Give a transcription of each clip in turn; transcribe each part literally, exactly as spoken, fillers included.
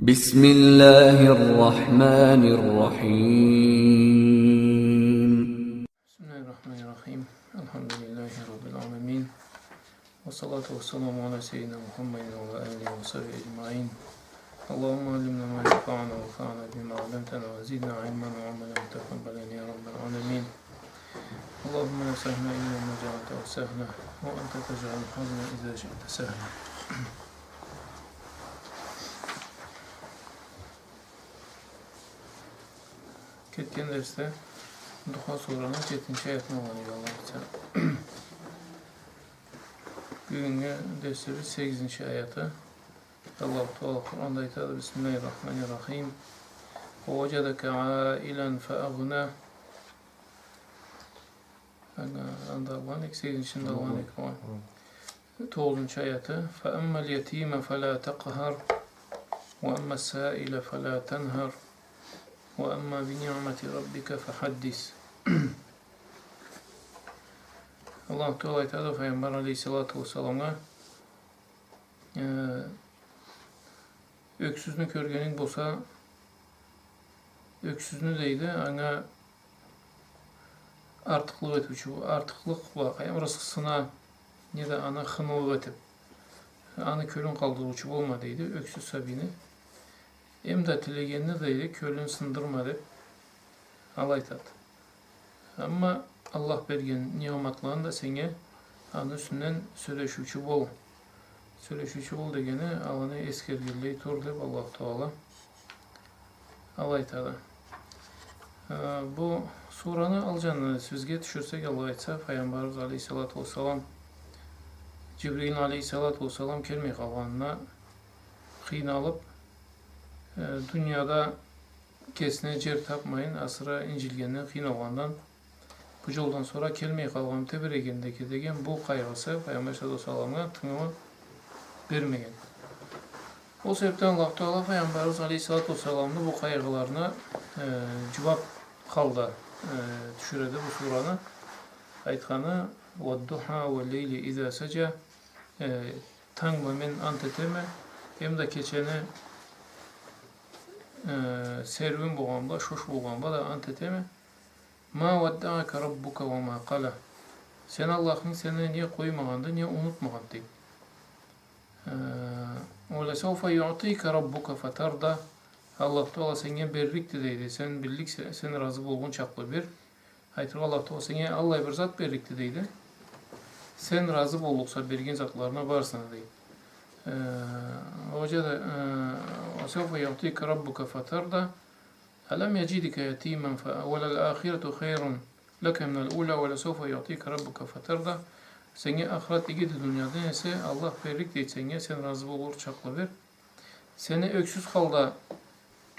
بسم الله الرحمن الرحيم. بسم الله الرحمن الرحيم. الحمد لله رب العالمين. والصلاة والسلام على سيدنا محمد وعلى آله وصحبه أجمعين. اللهم علمنا ما ينفعنا وانفعنا بما علمتنا وزدنا علما وعملا متقبلا يا رب العالمين. اللهم لا سهل إلا ما جعلته سهلا وأنت تجعل الحزن إذا شئت سهلا. Кетген дерсде Духа сураны джетинчи аятын алгъан эдик, Аллах айтса. Бюгюннгю дерсибиз сегизинчи аяты. Аллаху Тагъала Къуранда айтады: بسم الله الرحمن الرحيم. ووجدك عائلا فأغنى. Анда алгъан эдик, сегизинчини да алгъан эдик. Хы. Тогъузунчу аяты: فأما اليتيم فلا تقهر وأما السائل فلا تنهر وأما بنعمة ربك فحدث. Аллаху Тагъала айтады Файгъамбар алейхиссалату уассаламгъа, э, ёксюзню кёргенинг болса, ёксюзню, дейди, анга артыкълыкъ этиучю, артыкълыкъ бла, къайдам, рысхысына, неда аны хынылыкъ этиб, аны кёлюн къалдырыучу болма, дейди, ёксюз сабийни. Эмда тилегенни, дейди, кёлюн сындырма, деб, алай айтады. Амма Аллах берген ниъматланы да сеннге аны юсюнден сёлешиучю бол. Сёлешиучю бол дегени, аланы эсгергенлей тур деб Аллаху Тагъала алай айтады. Э, бу сураны алджанына эсибизге тюшюрсек, Аллах айтса, Файгъамбарыбыз алейхиссалату уассалам, Джибрил алейхиссалату уассалам келмей къалгъанына къыйналыб, э, дунияда кесине джер табмайын, асыры инджилгенден, къыйналгъандан, бу джолдан сора келмей къалгъан тебирегенде ке деген бу къайгъысы Файгъамбар саллаллаху алейхи уа салламгъа тынгылы бермеген. Ол себебден Аллаху Тагъала Файгъамбарыбыз алейхиссалату уассаламны бу къайгъыларына, э, джууаб халда, э, тюшюреди бу сураны. Айтханы: والضحى والليل إذا سجى, э, танг бла мен ант этеме, эмда кечени, э, сериуюн болгъан бла, шош болгъан бла да ант этеме. ما ودعك ربك وما قلى. Сени Аллахынг сени не къоймагъанды, не унутмагъанды, дейди. Э, ولسوف يعطيك ربك فترضى. Аллаху Тагъала сеннге берликди, дейди. Сен билликсе, сен разы болгъунчакълы бир. Айтыргъа, Аллаху Тагъала сеннге аллай бир зат берликди, дейди. Сен разы боллукъса берген затларына барысына, дейди. Э, وجد, э, وسوف يعطيك ربك فترضى. ألم يجدك يتيما ف-، وللآخرة خير لك من الأولى ولسوف يعطيك ربك فترضى. Сеннге ахырат игиди дуниядан эсе, Аллах берлик, дейди, сеннге, сен разы боллукъ чакълы бир. Сени ёксюз халда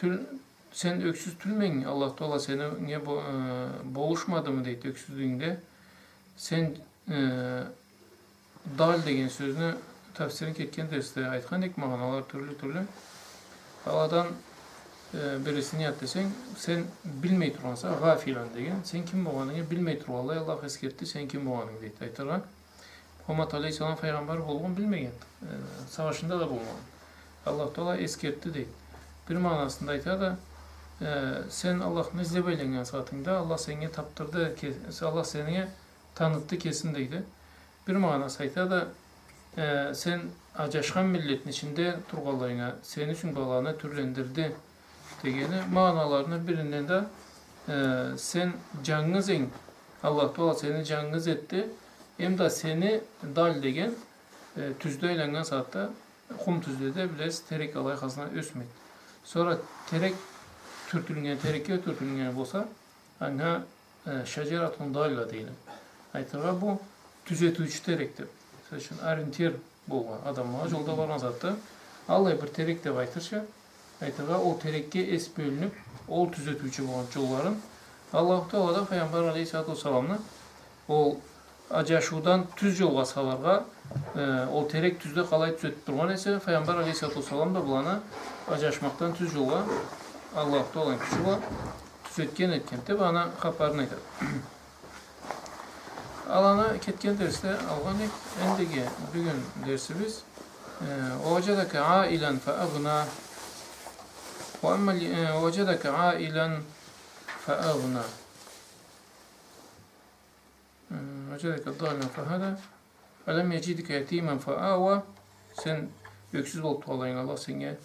тюл-, сен ёксюз тюлмейинг, Аллаху Тагъала сеннге бо-, э, болушмадымы, дейди, ёксюзлюгюнгде. Сен, э, даль деген сёзню тафсирин кетген дерсде айтхан эдик, магъаналары тюрлю-тюрлю. Аладан, э, бириси не зат десенг, сен билмей тургъанса, гъафилан деген, сен ким болгъанынгы билмей тургъанлай Аллах эсгертди, сен ким болгъанынгы, дейди, айтыргъа. Мухаммад алейхиссалам файгъамбар болгъанын билмеген, э, сагъышында да болмагъан. Аллаху Тагъала эсгертди, дейди. Бир магъанасында айтады, э, сен Аллахны излеб айланнган сагъатынгда, Аллах сеннге табдырды, ке-, Аллах сеннге танытды кесин, дейди. Бир магъанасы айтады, э, сен аджашхан миллетни ичинде тургъанлайынга, сени ючюн баланы тюрлендирди дегени магъаналарыны биринден да, э, сен джангыз эдинг, Аллаху Тагъала сени джангыз этди, эмда сени даль деген, э, тюзде айланнган сагъатда, къум тюзледе, билесиз, терек алай хазна ёсмейди. Сора терек тюртюлген, терекге тюртюлген болса, анга, э, шаджаратун далля дейди. Айтыргъа, бу тюзетиучю терек деб. Мисал ючюн, ориентир болгъан адамлагъа джолда баргъан затда. Аллай бир терек деб айтырча, айтыргъа, ол терекге эс бёлюнюб, ол тюзетиучю болгъан джолларын. Аллаху Тагъала да Файгъамбар алейхиссалату уассаламны ол аджашыудан тюз джолгъа салыргъа, э, ол терек тюзде къалай тюзетиб тургъан эсе, Файгъамбар алейхиссалату уассалам да быланы аджашмакъдан тюз джолгъа Аллаху Тагъаланы кючю бла тюзетген этген деб, аны хапарын айтады. Аланы кетген дерсде алгъан эдик, эндиги бюгюн дерсибиз, э, ووجدك عائلا فأغنى. وأما ال-، э, وجدك عائلا فأغنى. М, وجدك ضالا فهدى. ألم يجدك يتيما فآوى. Сен ёксюз болуп тургъанлайынг, Аллах сеннге,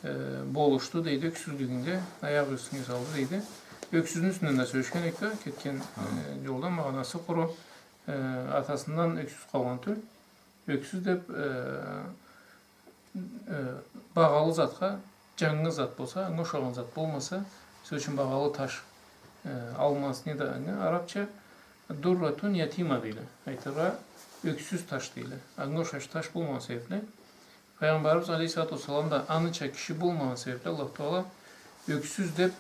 э, болушду, дейди, ёксюзлюгюнгде, аякъ юсюнге салды, дейди. Ёксюзню юсюнден да сёлешген эдик да, кетген, э, джолда магъанасы къуру, э, атасындан ёксюз къалгъан тюл. Ёксюз деп, э, э, багъалы затха, джангы зат болса, анга ошагъан зат болмаса, сёз ючюн багъалы таш, э, алмаз, не да, не, арабча, дурратун ятима дейле. Айтыргъа, ёксюз таш дейле. Анга ошаш таш болмагъан себепли, Файгъамбарыбыз алейхиссалату уассалам да аныча киши болмагъан себепли, Аллаху Таала ёксюз деп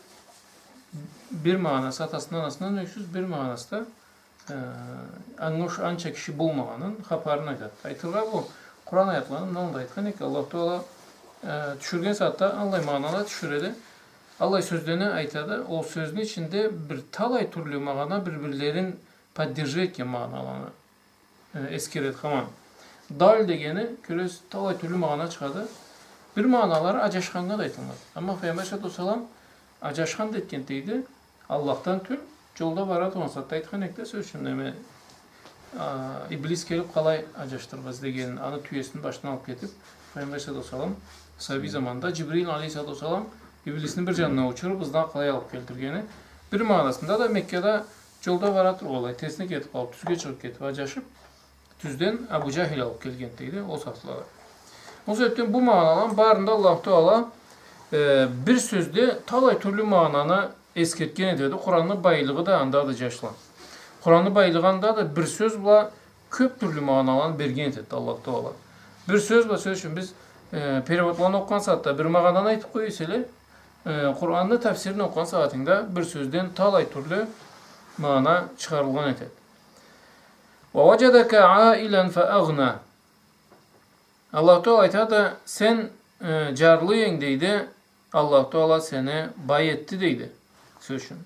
бир магъанасы, атасындан, анасындан ёксюз, бир магъанасы да, э, анга ош-, анча киши болмагъанын хапарын айтады. Айтыргъа, бу Къуран аятланы мындан да айтхан эдик, Аллаху Таала, э, тюшюрген сагъатда аллай магъанала тюшюреди, аллай сёзлени айтады. Ол сёзню ичинде бир талай тюрлю магъана бир-бирлерин поддержать этген магъаналаны, э, эсгереди хаман. Даль дегени, кёресиз, талай тюрлю магъана чыгъады. Бир магъаналары аджашханнга да айтылынады. Амма Файгъамбар алейхиссалату уассалам аджашхан да этген, дейди, Аллахдан тюл, джолда бара тургъан сагъатда айтхан эдик да, сёз ючюн, неме, а, Иблис келип къалай аджашдырыргъа излегенин, аны тюесин башындан алып кетип, Файгъамбар алейхиссалату уассалам сабий заманда Джибрил алейхиссалату уассалам Иблисни бир джанына учуруп, ызына къалай алып келтиргени. Бир магъанасында да Меккада джолда бара тургъанлай, терсине кетип къалып, тюзге чыгъып кетип, аджашып, тюзден Абу Джахил алып келген, дейди, ол сагъатлада. Ол себепден бу магъаналаны барында Аллаху Таала, э, бир сёзде талай тюрлю магъананы эсгертген этеди. Къуранны байлыгъы да андады, джашла. Къуранны байлыгъы андады, бир сёз бла кёп тюрлю магъаналаны берген этеди Аллаху Таала. Бир сёз бла, сёз ючюн, биз, э, переводланы окъугъан сагъатда бир магъананы айтып къоя эселе, э, Къуранны тафсирин окъугъан сагъатынгда бир сёзден талай тюрлю магъана чыгъарылгъан этеди. ووجدك عائلا فأغنى. Аллаху Таала айтады, сен, э, джарлы эдинг, дейди, Аллаху Таала сени бай этди, дейди. Сёз ючюн.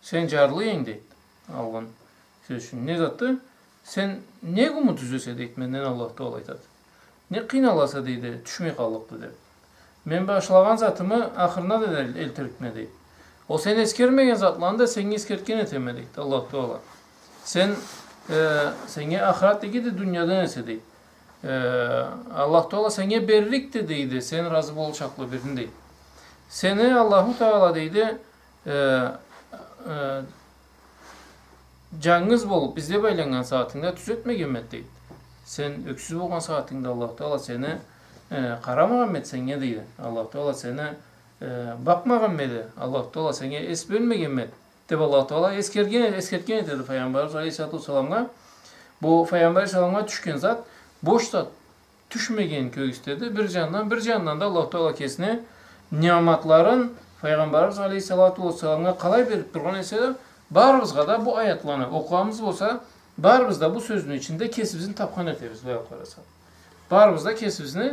Сен джарлы эдинг, дейди, алгъын. Сёз ючюн. Не затды? Сен не гумут юзесе, дейди, менден, Аллаху Таала айтады. Не къыйналаса, дейди, тюшмей къаллыкъды деп. Мен башлагъан затымы ахырына да эл-, элтирикме, дейди. Ол сен эсгермеген затланы да сеннге эсгертген этеме, дейди Аллаху Таала. Сен, э, сеннге ахырат игиди дуниядан эсе, дейди. Э, Аллаху Таала сеннге берликди, дейди, сен разы болур чакълы бирин, дейди. Сени Аллаху Таала, дейди, э, э, джангыз болуп, излеп айланнган сагъатынгда тюзетмегенмеди, дейди. Сен ёксюз болгъан сагъатынгда Аллаху Таала сени, э, къарамагъанмеди сеннге, дейди. Аллаху Таала сени, э, бакъмагъанмеди. Аллаху Таала сеннге эс бёлмегенмеди. Деп Аллаху Таала эсгерген, эсгертген этеди Файгъамбарыбыз алейхиссалату уассаламгъа. Бу Файгъамбар алейхиссаламгъа тюшген зат бош зат тюшмеген кёргюзтеди. Бир джанындан, бир джанындан да Аллаху Таала кесини ниъматларын Файгъамбарыбыз алейхиссалату уассаламгъа къалай берип тургъан эсе да, барыбызгъа да бу аятланы окъугъаныбыз болса, барыбыз да бу сёзню ичинде кесибизни тапхан этебиз, былай къарасакъ. Барыбыз да кесибизни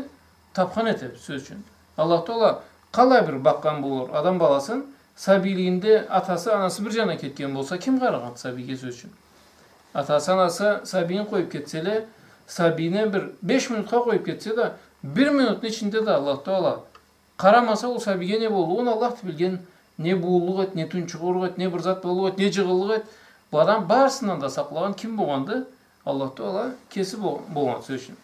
тапхан этебиз, сёз ючюн. Аллаху Таала къалай бир бакъгъан болур адам баласын, сабийлигинде атасы, анасы бир джанына кетген болса, ким къарагъан сабийге, сёз ючюн? Атасы, анасы сабийин къоюп кетселе, сабийине бир беш минутха къоюп кетсе да, бир минутну ичинде да Аллаху Таала къарамаса, ол сабийге не боллугъун Аллахды билген, не бууллукъ эди, не тунчугъуллукъ эди, не бир зат боллукъ эди, не джыгъыллыкъ эди. Бу адам барысындан да сакълагъан ким болгъанды? Аллаху Таала кеси бол-, болгъан, сёз ючюн.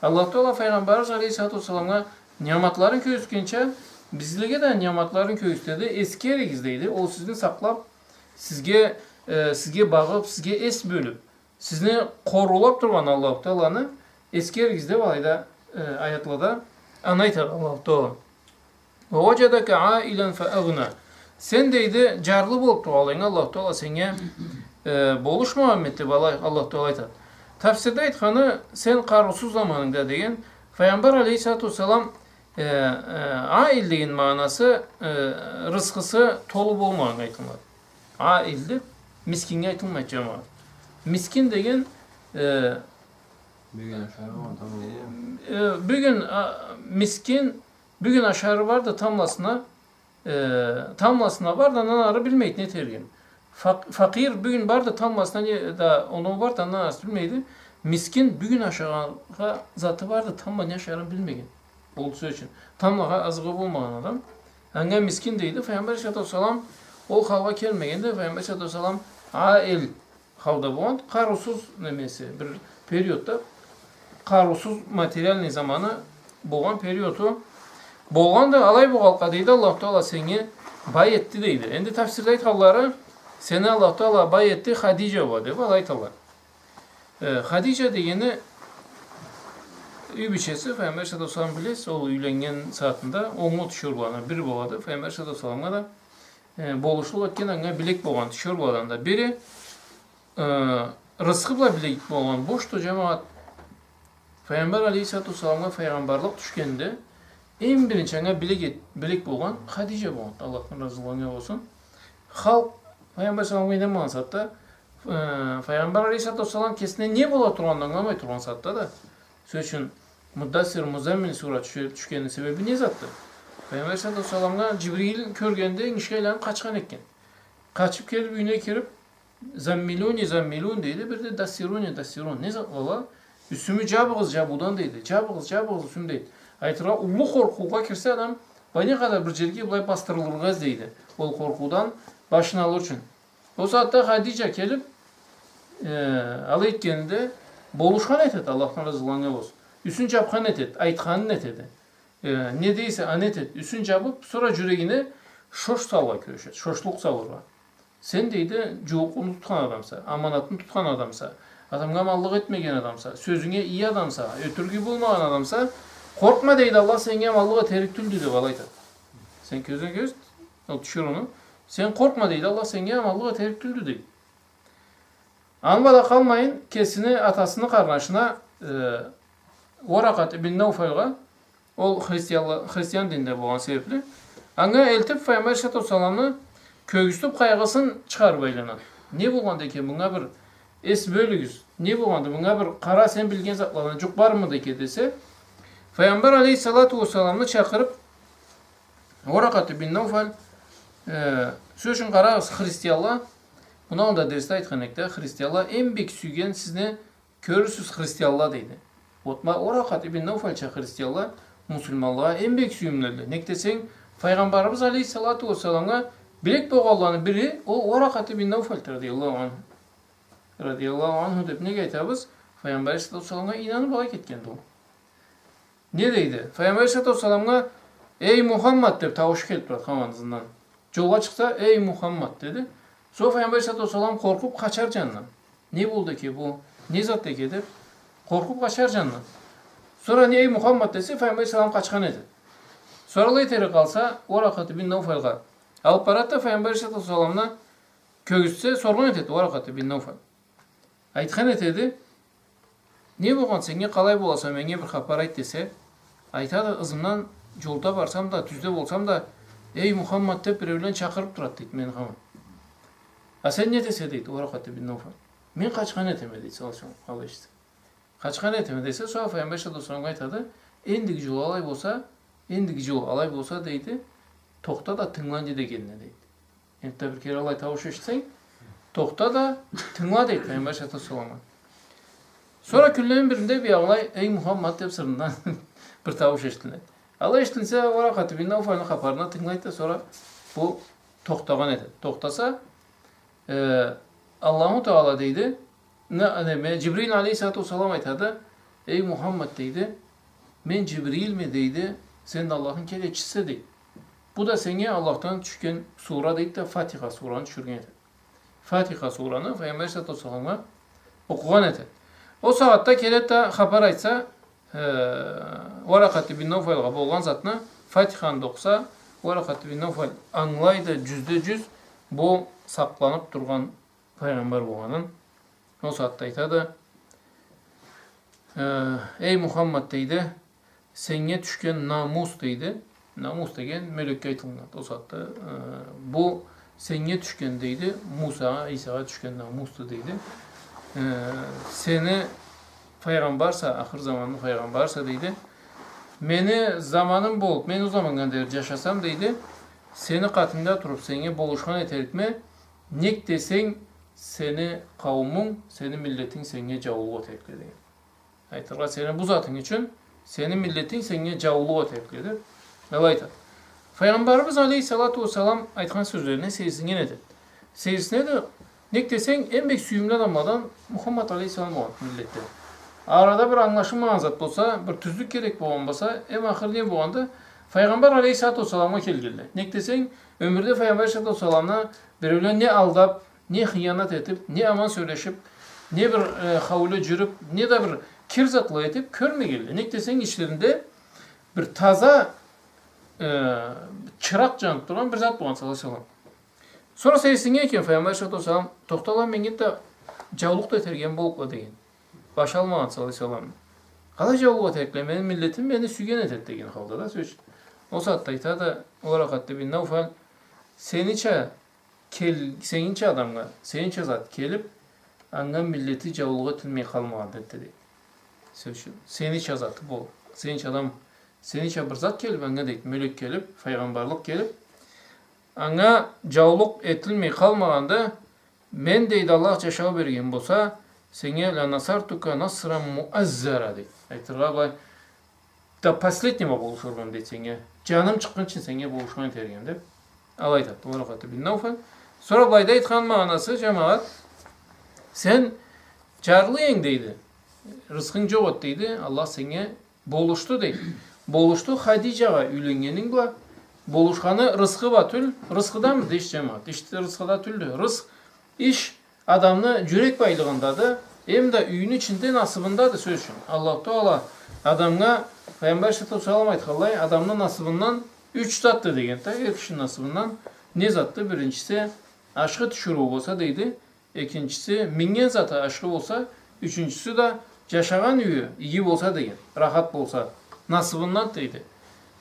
Аллаху Таала Файгъамбарыбыз алейхиссалату уассаламгъа ниъматларын кёргюзтгенча, бизлеге да ниъматларын кёргюзтеди, эсгеригиз, дейди. Ол сизни сакълап, сизге, э, сизге багъып, сизге эс бёлюп, сизни къоруулап тургъан Аллаху Тааланы эсгеригиз деп алайда, э, аятлада аны айтады Аллаху Таала. ووجدك عائلا فأغنى. Сен, дейди, джарлы болуп тургъанлайынга Аллаху Таала сеннге, э, болушмагъанмеди деп Аллах-, Аллаху Таала айтады. Тафсирде айтханы, сен къарыусуз заманынгда деген, Файгъамбар алейхиссалату уассалам, э, э, аил деген магъанасы, э, рысхысы толу болмагъаннга айтылады. Аил деп мискиннге айтылмайды, джамагъат. Мискин деген, э, Бюгюн ашары бар, тамбла. Э, бюгюн, а, мискин, бюгюн ашары барды, тамбласына, э, тамбласына барды, андан ары билмейди не этеригин. Фак-, факъир бюгюн барды, тамбласына не да оноу барды, андан ары билмейди. Мискин бюгюн ашагъаннга заты барды, тамбла не ашарын билмеген. Ол сёз ючюн. Тамблагъа азыгъы болмагъан адам. Анга мискин дейди. Файгъамбар алейхиссалату уассалам ол халгъа келмегенде, Файгъамбар алейхиссалату уассалам аил халда болгъан, къарыусуз немеси, бир периодда къарыусуз материальный заманы болгъан периоду. Болгъан да алай бу халкъгъа дейди, Аллаху Таала сени бай этди дейди. Энди тафсирде айтханлары, сени Аллаху Таала бай этди Хадиджа бла деп алай айталла. Э, Хадиджа дегени юй бийчеси, Файгъамбар алейхиссалату уассалам, билесиз, ол юйленнген сагъатында онглу тиширыуланы бири болады. Файгъамбар алейхиссалату уассаламгъа да, э, болушлукъ этген, анга билек болгъан тиширыуладан да бири. Э, рысхы бла билек болгъан бушду, джамагъат. Файгъамбар алейхиссалату уассаламгъа файгъамбарлыкъ тюшгенде, эм биринчи анга билек эт-, билек болгъан Хадиджа болгъан. Аллахдан разылыгъы анга болсун. Халкъ Файгъамбар саламгъа ийнанмагъан сагъатда, э, Файгъамбар алейхиссалату уассалам кесине не бола тургъанын ангыламай тургъан сагъатда да. Сёз ючюн, Муддассир, Музаммил сура тюше-, тюшгенини себеби не затды? Файгъамбар алейхиссалату уассаламгъа Джибрил кёргенде, энгишге айланып къачхан экен. Къачып келип, юйюне кирип, «Заммилуни, заммилун» дейди, бир да «Дассируни, дассирун». Не затла ала? «Юсюмю джабыгъыз джабыудан» дейди. «Джабыгъыз, джабыгъыз юсюмю» дейди. Айтыргъа, уллу къоркъуугъа кирсе адам, былай не къадар бир джерге былай басдырылыргъа эди дейди. Ол къоркъуудан башын алыр ючюн. Ол сагъатда Хадиджа келип, э, алай этгенинде болушхан этеди, Аллахдан разылыгъы анга болсун. Юсюн джабхан этеди, айтханын этеди. Э, не дейсе, аны этеди. Юсюн джабып, сора джюрегине шош салыргъа кюрешеди, шошлукъ салыргъа. Сен, дейди, джууукъну тутхан адамса, аманатны тутхан адамса, адамгъа аманлыкъ этмеген адамса, сёзюнге ии адамса, ётюрюгю болмагъан адамса, къоркъма, дейди, Аллах сеннге аманлыкъ этерик тюлдю, деп алай айтады. Сен кёзюнге кёз, ол тиширыуну. Сен къоркъма, дейди, Аллах сеннге аманлыкъ этерик тюлдю, дейди. Аны бла да къалмайын, кесини атасыны къарнашына, э, Уаракъат ибн Науфалгъа, ол христианла-, христиан динде болгъан себепли, анга элтип, Файгъамбар алейхиссалату уассаламны кёргюзтюп, къайгъысын чыгъарып айланады. Не болгъанды экен, мынга бир эс бёлюгюз. Не болгъанды, мынга бир къара, сен билген затладан джукъ бармыды экен десе, Файгъамбар алейхиссалату уассаламны чакъырып, Уаракъат ибн Науфал, э, сёз ючюн, къарагъыз, христианла, муну алда дерсде айтхан эдик да, христианла эм бек сюйген сизни кёрюрсюз христианла, дейди. Вот ма Уаракъат ибн Науфалча христианла муслиманлагъа эм бек сюйюмлюдюле. Нек десенг, Файгъамбарыбыз алейхиссалату уассаламгъа билек болгъанланы бири ол Уаракъат ибн Науфалды, радияллаху анху. Радияллаху анху деп неге айтабыз? Файгъамбар алейхиссалату уассаламгъа ийнанып алай кетгенди ол. Не дейди? Файгъамбар алейхиссалату уассаламгъа «Эй, Мухаммад!» деп тауушу келип турады хаман ызындан. Джолгъа чыкъса, «Эй, Мухаммад!» деди. Сора Файгъамбар алейхиссалату уассалам къоркъуп къачар джанындан. Не болду экен бу? Не зат экен деп, къоркъуп къачар джанындан. Сора не «Эй, Мухаммад!» десе, Файгъамбар алейхиссалам къачхан эди. Сора алай этерик къалса, Уаракъат ибн Науфалгъа алып барады да, Файгъамбар алейхиссалату уассаламны кёргюзтсе, соргъан этеди Уаракъат ибн Науфал. Айтхан этеди: «Не болгъан сеннге, къалай боласа, меннге бир хапар айт», десе, айтады: «Ызымдан джолда барсам да, тюзде болсам да, эй, Мухаммад деп биреулен чакъырып турады, дейди, мени хаман. А сен не этесе, дейди, Уаракъат ибн Науфал. Мен къачхан этеме, дейди, сен алай эшитсенг. Къачхан этеме», десе, сора Файгъамбар алейхиссалату уассаламгъа айтады: «Эндиги джол алай болса, эндиги джол алай болса, дейди, тохта да тынгыла не дегенине», дейди. Энтда бир кере алай таууш эшитсенг, тохта да тынгыла, дейди Файгъамбар алейхиссалату уассаламгъа. Сора кюнлени биринде биягъылай «Эй, Мухаммад!» деп сыртындан бир таууш эшитиледи. Алай эшитилсе, Уаракъат ибн Науфалны хапарына тынгылайды да, сора бу тохтагъан этеди. Тохтаса, э, Аллаху Таала, дейди, не, неме, Джибрил алейхиссалату уассалам айтады: «Эй, Мухаммад, — дейди, — мен Джибрилме, — дейди, — сен да Аллахны келечиси, — дейди. — Бу да сеннге Аллахдан тюшген сура», — дейди да, Фатиха сураны тюшюрген этеди. Фатиха сураны Файгъамбар алейхиссалату уассаламгъа окъугъан этеди. Ол сагъатда келеди да хапар айтса, э, Уаракъат ибн Науфалгъа болгъан затны, Фатиханы да окъуса, Уаракъат ибн Науфал ангылайды, джюзде джюз бу сакъланып тургъан файгъамбар болгъанын. Ол сагъатда айтады: «Э, эй, Мухаммад, — дейди, — сеннге тюшген намус, — дейди». Намус деген мёлекге айтылынады. Ол сагъатда, э, бу сеннге тюшген, — дейди, — Мусагъа, Исагъа тюшген намусду, — дейди. — Э, сени файгъамбарса, ахыр заманны файгъамбарса, — дейди, — мени заманым болуп, мен ол заманнга дери джашасам, — дейди, — сени къатынгда туруп, сеннге болушхан этерикме, нек десенг, сени къауумунг, сени миллетинг сеннге джаулукъ этерикле», — деген. Айтыргъа, сени бу затынг ючюн сени миллетинг сеннге джаулукъ этерикле деп, алай айтады. Файгъамбарыбыз алейхиссалату уассалам айтхан сёзлерине сейирсинген этеди. Сейирсинеди, нек десенг, эм бек сюйюмлю адамладан Мухаммад алейхиссалам болгъан миллетде. Арада бир ангылашылмагъан зат болса, бир тюзлюк керек болгъан болса, эм ахыр не болгъанды? Файгъамбар алейхиссалату уассаламгъа келгенле. Нек десенг, ёмюрде Файгъамбар алейхиссалату уассаламны биреулен не алдап, не хыянат этип, не аман сёлешип, не бир, э, хауле джюрюп, не да бир кир затла этип кёрмегенле. Нек десенг, ичлеринде бир таза, э, чыракъ джанып тургъан бир зат болгъан, саллаллаху алейхи ва саллам. Сора сейирсинген экен Файгъамбар алейхиссалату уассалам, тохтала, меннге да джаулукъ да этерге боллукъла деген. Баш алмагъан, саллаллаху алейхи ва саллам. Къалай джаулукъ этерикле, мени миллетим мени сюйген этеди деген халда да, сёз ючюн. Ол сагъатда айтады Варакъат ибн Науфал, сенича кел-, сенича адамгъа, сенича зат келип, анга миллети джаулукъ этилмей къалмагъанды, дейди. Сёз ючюн, сенича заты бол-, сенича адам, сенича бир зат келип, анга, дейди, мёлек келип, файгъамбарлыкъ келип, анга джаулукъ этилмей къалмагъанды, мен, дейди, Аллах джашау берген болса, сеннге «Ланасартука насран муаззара», дейди. Айтыргъа былай, до последнего болушургъа эдим, дейди, сеннге. Джаным чыкъгъынчы сеннге болушхан этерик эдим, деп. Алай айтады Варакъат ибн Науфал. Сора былайда айтхан магъанасы, джамагъат, сен джарлы эдинг, дейди. Рысхынг джокъ эди, дейди. Аллах сеннге болушду, дейди. Болушду Хадиджагъа юйленнгенинг бла. Болушханы рысхы бла тюл, рысхыдамы иш, джамагъат? Иш рысхыда тюлдю. Рысх, иш адамны джюрек байлыгъындады, эм да юйню ичинде насыбындады, сёз ючюн. Аллаху Тагъала адамгъа, Файгъамбар алейхиссалату уассалам айтханлай, адамны насыбындан юч затды деген да, эр кишини насыбындан не затды? Биринчиси, ашхы тиширыу болса, дейди, экинчиси, миннген заты ашхы болса, ючюнчюсю да, джашагъан юйю иги болса деген, рахат болса, насыбындан, дейди.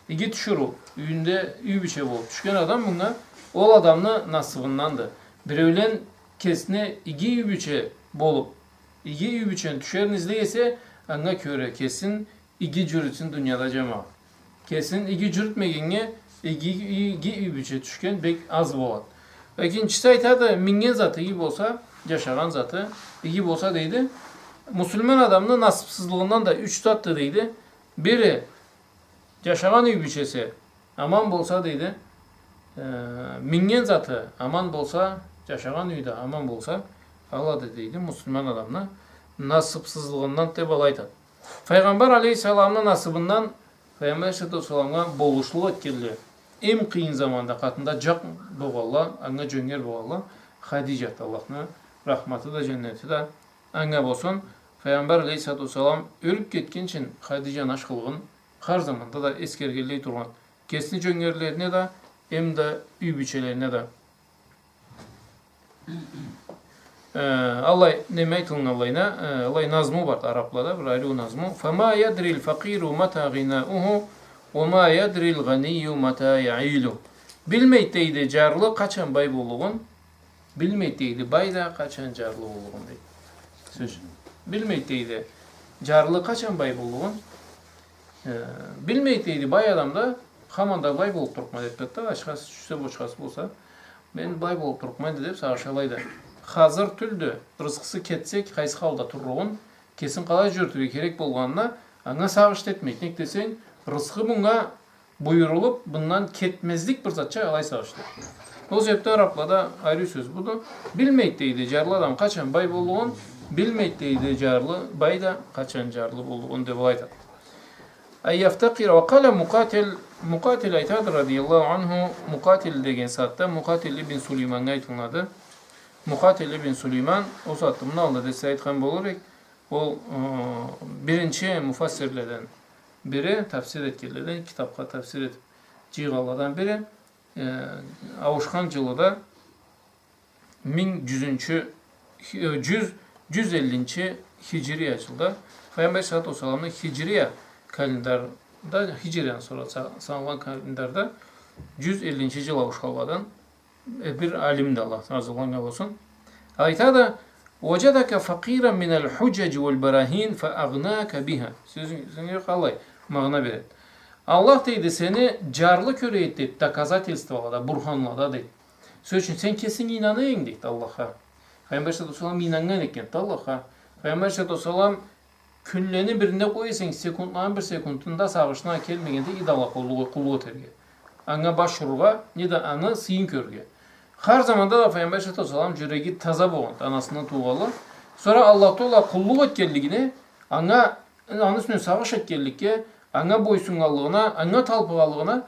Иги тиширыу, юйюнде юй бийче болуп тюшген адам мынга, ол адамны насыбынданды. Биреулен кесине иги юй бийче болуп, иги юй бийчени тюшерин излей эсе, анга кёре кесин иги джюрютсюн дунияда, джамагъат. Кесин иги джюрютмегеннге иги, иги юй бийче тюшген бек аз болады. Экинчиси айтады, миннген заты иги болса, джашагъан заты иги болса, дейди. Муслиман адамны насыпсызлыгъындан да юч затды, дейди. Бири, джашагъан юй бийчеси аман болса, дейди, э, миннген заты аман болса, джашагъан юйю да аман болса, алады, дейди, муслиман адамны насыпсызлыгъындан, деп алай айтады. Файгъамбар алейхиссаламны насыбындан Файгъамбар алейхиссалату уассаламгъа болушлукъ этгенле, эм къыйын заманда къатында джакъ болгъанла, анга джёнгер болгъанла, Хадиджат, Аллахны рахматы да, джаннети да анга болсун. Файгъамбар алейхиссалату уассалам ёлюп кетгинчи Хадиджаны ашхылыгъын хар заманда да эсгергенлей тургъан. Кесини джёнгерлерине да, эм да юй бийчелерине да. Э, аллай, неме айтылгъанлайына, э, аллай назму барды араблада, бир ариу назму. «Фама ядрил факъиру мата гъинауху, ва ма ядрил гъанийю мата яилу». Билмейди, дейди, джарлы къачан бай боллугъун, билмейди, дейди, бай да къачан джарлы боллугъун, дейди. Сёз. Билмейди, дейди, джарлы къачан бай боллугъун. Э, билмейди, дейди, бай адам да, хаманда бай болуп турукъма деп турады да, ачхасы тюшсе, бочхасы болса, мен бай болуп турукъма энди деп сагъышалайды. Хазыр тюлдю, рысхысы кетсе, къайсы халда турлугъун, кесин къалай джюрютюрге керек болгъанына, анга сагъыш этмейди. Нек десенг, рысхы мынга буюрулуп, мындан кетмезлик бир затча алай сагъыш этеди. Ол себепден араблада ариу сёз буду. Билмейди, дейди, джарлы адам къачан бай боллугъун, билмейди, дейди, джарлы бай да къачан джарлы боллугъун деп алай айтады. Ай яфтакъира. Ва къала Мукъатил, Мукъатил айтады, радияллаху анху, Мукъатил деген сагъатда Мукъатил ибн Сулейманнга айтылынады. Мукъатил ибн Сулейман, ол сагъатда муну аллында да сизге айтхан болур эдик, ол, ы, биринчи муфассирледен бири, тафсир этгенледен, китапха тафсир этип джыйгъанладан бири, э, ауушхан джылы да минг джюзюнчю, хи-, э, джюз, джюз эллинчи хиджрия джылда, Файгъамбар алейхиссалату уассаламны хиджрия календарда, хиджриядан сора са-, саналгъан календарда джюз эллинчи джыл ауушханладан, э, бир алимди, Аллах разы болгъан болсун. Айтады: «Важадака факъиран минал худжаджи вал барахин фа агънака биха». Сёзюнг, сёзюнг къалай магъана береди. Аллах, дейди, сени джарлы кёре эди, дейди, доказательстволада, бурханлада, дейди. Сёз ючюн, сен кесинг ийнана эдинг, дейди, Аллахха. Файгъамбар алейхиссалату уассалам ийнаннган экен да Аллахха. Файгъамбар алейхиссалату уассалам кюнлени биринде къой эсенг, секундланы бир секундунда сагъышына келмегенде идолгъа къуллукъ, къуллукъ этерге. анга баш урургъа, не да аны сыйын кёрюрге. Хар заманда да Файгъамбар алейхиссалату уассалам джюреги таза болгъанды, анасындан туугъанлы. Сора Аллаху Тагъала къуллукъ этгенлигине, анга, аны юсюнден сагъыш этгенликге, анга бойсуннганлыгъына, анга талпыгъанлыгъына,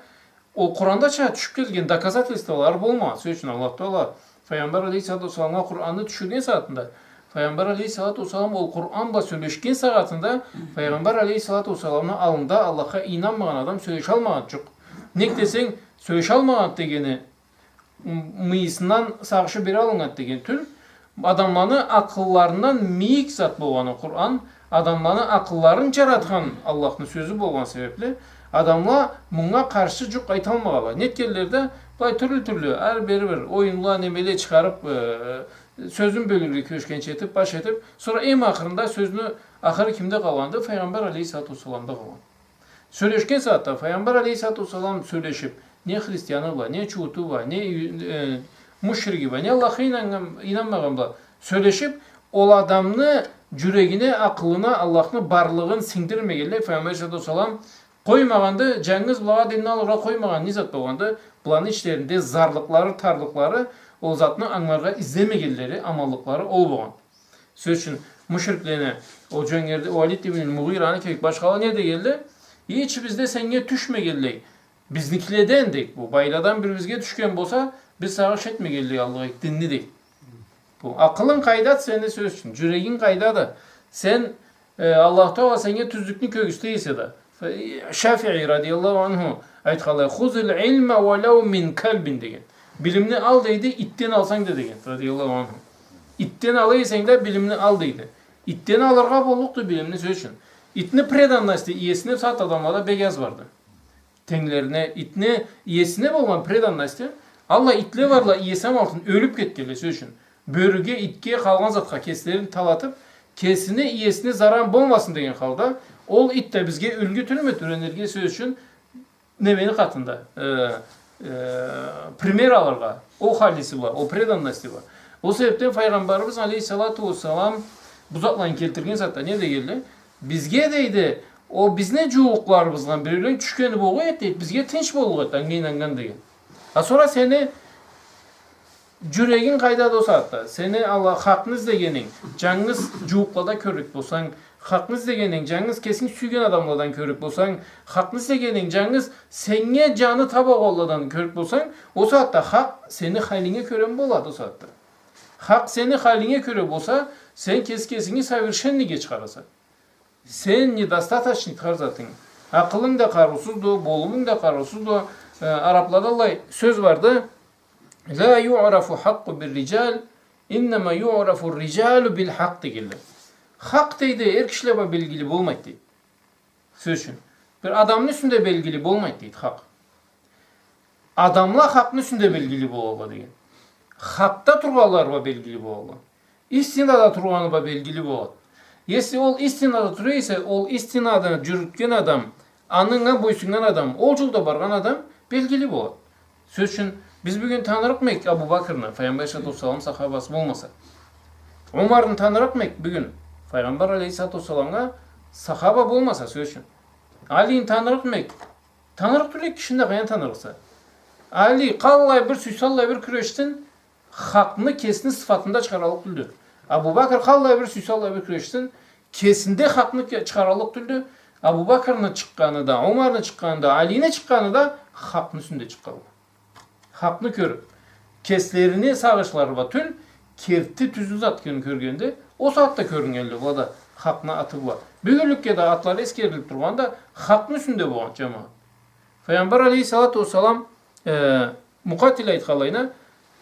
ол Къурандача тюшюб келген доказательстволары болмагъан. Сёз ючюн, Аллаху Тагъала Файгъамбар алейхиссалату уассаламгъа Къуранны тюшюрген сагъатында, Файгъамбар алейхиссалату уассалам ол Къуран бла сёлешген сагъатында, Файгъамбар алейхиссалату уассаламны аллында Аллахха ийнанмагъан адам сёлешалмагъанчыкъ. Нек десенг, сёлешалмагъан дегени, м-, мыйысындан сагъышы бери алыннган деген тюл, адамланы акъылларындан мийик зат болгъаны Къуран, адамланы акъылларын джаратхан Аллахны сёзю болгъан себебли, адамла мунга къаршы джукъ айталмагъанла. Нетгенле да, былай тюрлю-тюрлю, ары-бери бир оюнла, немеле чыгъарыб, э, сёзюн бёлюрге кюрешгенча этиб, баш этиб, сора эм ахырында сёзню ахыры кимде къалгъанды? Файгъамбар алейхиссалату уассаламда къалгъан. Сёлешген сагъатда Файгъамбар алейхиссалату уассалам сёлешиб, не христианы бла, не чууту бла, не, э, мушриги бла, не Аллахха ийнаннган, ийнанмагъан бла сёлешиб, ол адамны джюрегине, акъылына Аллахны барлыгъын сингдирмегенлей, Файгъамбар алейхиссалату уассалам къоймагъанды, джангыз былагъа динни алыргъа къоймагъан не зат болгъанды? Быланы ичлеринде зарлыкълары, тарлыкълары, ол затны ангыларгъа излемегенлери, аманлыкълары ол болгъан. Сёз ючюн, мушриклени, ол джёнгерди Уалид ибн Мугъираны кибик башхала не дегенле? Ичибизде сеннге тюшмегенлей, бизникиледен, дейди, бу байладан бир бизге тюшген болса, биз сагъыш этмегенлей аллыкъ эдик динни, дейди. Бу акъылынг къайдады сени, сёз ючюн, джюрегинг къайдады? Сен, э, Аллаху Тагъала сеннге тюзлюкню кёргюзте эсе да, Шафии радияллаху анху айтханлай, «Хузил илма валау мин калбин», деген. Билимни ал, дейди, итден алсанг да, деген, радияллаху анху. Итден ала эсенг да, билимни ал, дейди. Итден алыргъа боллукъду билимни, сёз ючюн. Итни преданности иесине бусагъатда адамлада бек аз барды. Тенглерине, итни иесине болгъан преданности, аллай итле барла, иеси амалтын ёлюб кетгенле, сёз ючюн. Бёрюге, итге, къалгъан затха кеслерин талатыб, кесини иесине заран болмасын деген халда, ол ит да бизге юлгю тюлмюдю, юренирге, сёз ючюн, немени къатында, э, э, пример алыргъа, ол халиси бла, ол преданности бла. Ол себебден Файгъамбарыбыз алейхиссалату уассалам бу затланы келтирген сагъатда не дегенле? Бизге, дейди, ол бизни джууукъларыбыздан биреулен тюшгени болгъан эди, дейди, бизге тынч боллукъ эди, анга ийнаннган, деген. А сора сени джюрегинг къайдады ол сагъатда? Сени Аллах, хакъны излегенинг джангыз джууукълада кёрлюк болсанг, хакъны излегенинг джангыз кесинг сюйген адамладан кёрлюк болсанг, хакъны излегенинг джангыз сеннге джаны таб болгъанладан кёрлюк болсанг, ол сагъатда хакъ сени халинге кёре болады ол сагъатда. Хакъ сени халинге кёре болса, сен кеси кесинги совершенныйге чыгъараса. Сен недостаточный хар затынг. Акъылынг да къарыусузду, болумунг да къарыусузду. Э, араблада аллай сёз барды. «Ла юърафу хакъу бир риджал, иннама юърафу риджалу бил хакъ», дегенле. Хакъ, дейди, эр кишиле бла белгили болмайды, дейди. Сёз ючюн, бир адамны юсюнде белгили болмайды, дейди, хакъ. Адамла хакъны юсюнде белгили болалла, деген. Хакъда тургъанла бла белгили болалла. Истинада тургъаны бла белгили болады. Если ол истинада тура эсе, ол истинаны джюрютген адам, анга бойсуннган адам, ол джолда баргъан адам белгили болады. Сёз ючюн, биз бюгюн танырыкъмы эдик Абу Бакрны, Файгъамбар алейхиссалату уассалам сахабасы болмаса? Умарны танырыкъмы эдик бюгюн, Файгъамбар алейхиссалату уассаламгъа сахаба болмаса, сёз ючюн? Алини танырыкъмы эдик? Танырыкъ тюл эдик, кишини да къайдан танырыкъса? Али къаллай бир сюйсе, аллай бир кюрешсин, хакъны кесини сыфатында чыгъараллыкъ тюлдю. Абу Бакр къаллай бир сюйсе, аллай бир кюрешсин, кесинде хакъны ке-, чыгъараллыкъ тюлдю. Абу Бакрны чыкъгъаны да, Умарны чыкъгъаны да, Алини чыкъгъаны да хакъны юсюнде чыкъгъанла. Хакъны кёрюб, кеслерини сагъышлары бла тюл, керти тюзю зат экенин кёргенде, ол сагъатда кёрюннгенле бла да хакъны аты бла. Бюгюнлюкде да атлары эсгерилиб тургъанда, хакъны юсюнде болгъан, джамагъат. Файгъамбар алейхиссалату уассалам, э, Мукъатил айтханлайына,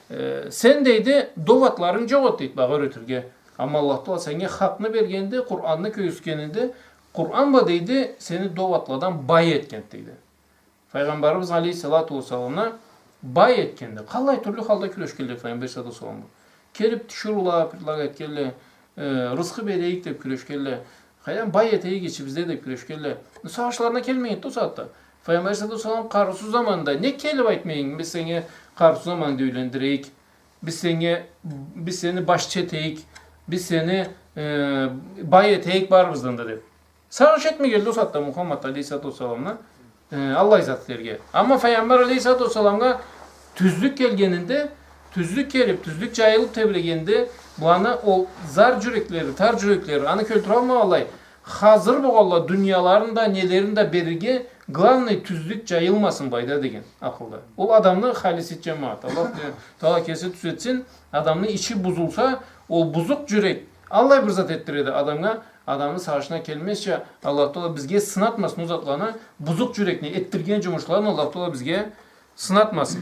э, сен, дейди, доводларынг джокъ эди, дейди, магъа юретирге. Амма Аллах Тагъала сеннге хакъны бергенди, Къуранны кёргюзтгенинди, Къуран бла, дейди, сени доводладан бай этгенди, дейди. Файгъамбарыбыз алейхиссалату уассаламны бай этгенди. Къаллай тюрлю халда кюрешгенле Файгъамбар алейхиссалату уассалам бла. Келиб тиширыула предлагать этгенле, э, рысхы берейик деб кюрешгенле. Къайдан бай этейик ичибизде деб кюрешгенле. Сагъышларына келмегенди ол сагъатда. Файгъамбар алейхиссалату уассалам къарыусуз заманда не келиб айтмайын, биз сеннге къарыусуз заманда юйлендирейик, биз сеннге, биз сени башчы этейик, биз сени, э, бай этейик барыбыздан да деб. Сагъыш этмегенле ол сагъатда Мухаммад алейхиссалату уассаламны Э, аллай затларгъа. Амма Файгъамбар алейхиссалату уассаламгъа тюзлюк келгенинде, тюзлюк келиб, тюзлюк джайылыб тебрегенде, буланы ол зар джюреклери, тар джюреклери, аны кёлтюралмагъанлай, хазыр болгъанла дунияларын да, нелерин да берирге, главный тюзлюк джайылмасын былайда деген акъылда. Ол адамны халиси, джамагъат. Аллах Таала кеси тюзетсин, адамны ичи бузулса, ол бузукъ джюрек аллай бир зат этдиреди адамгъа, адамны сагъышына келмезча, Аллах Таала бизге сынатмасын ол затланы, бузукъ джюрекни этдирген джумушларын Аллах Таала бизге сынатмасын.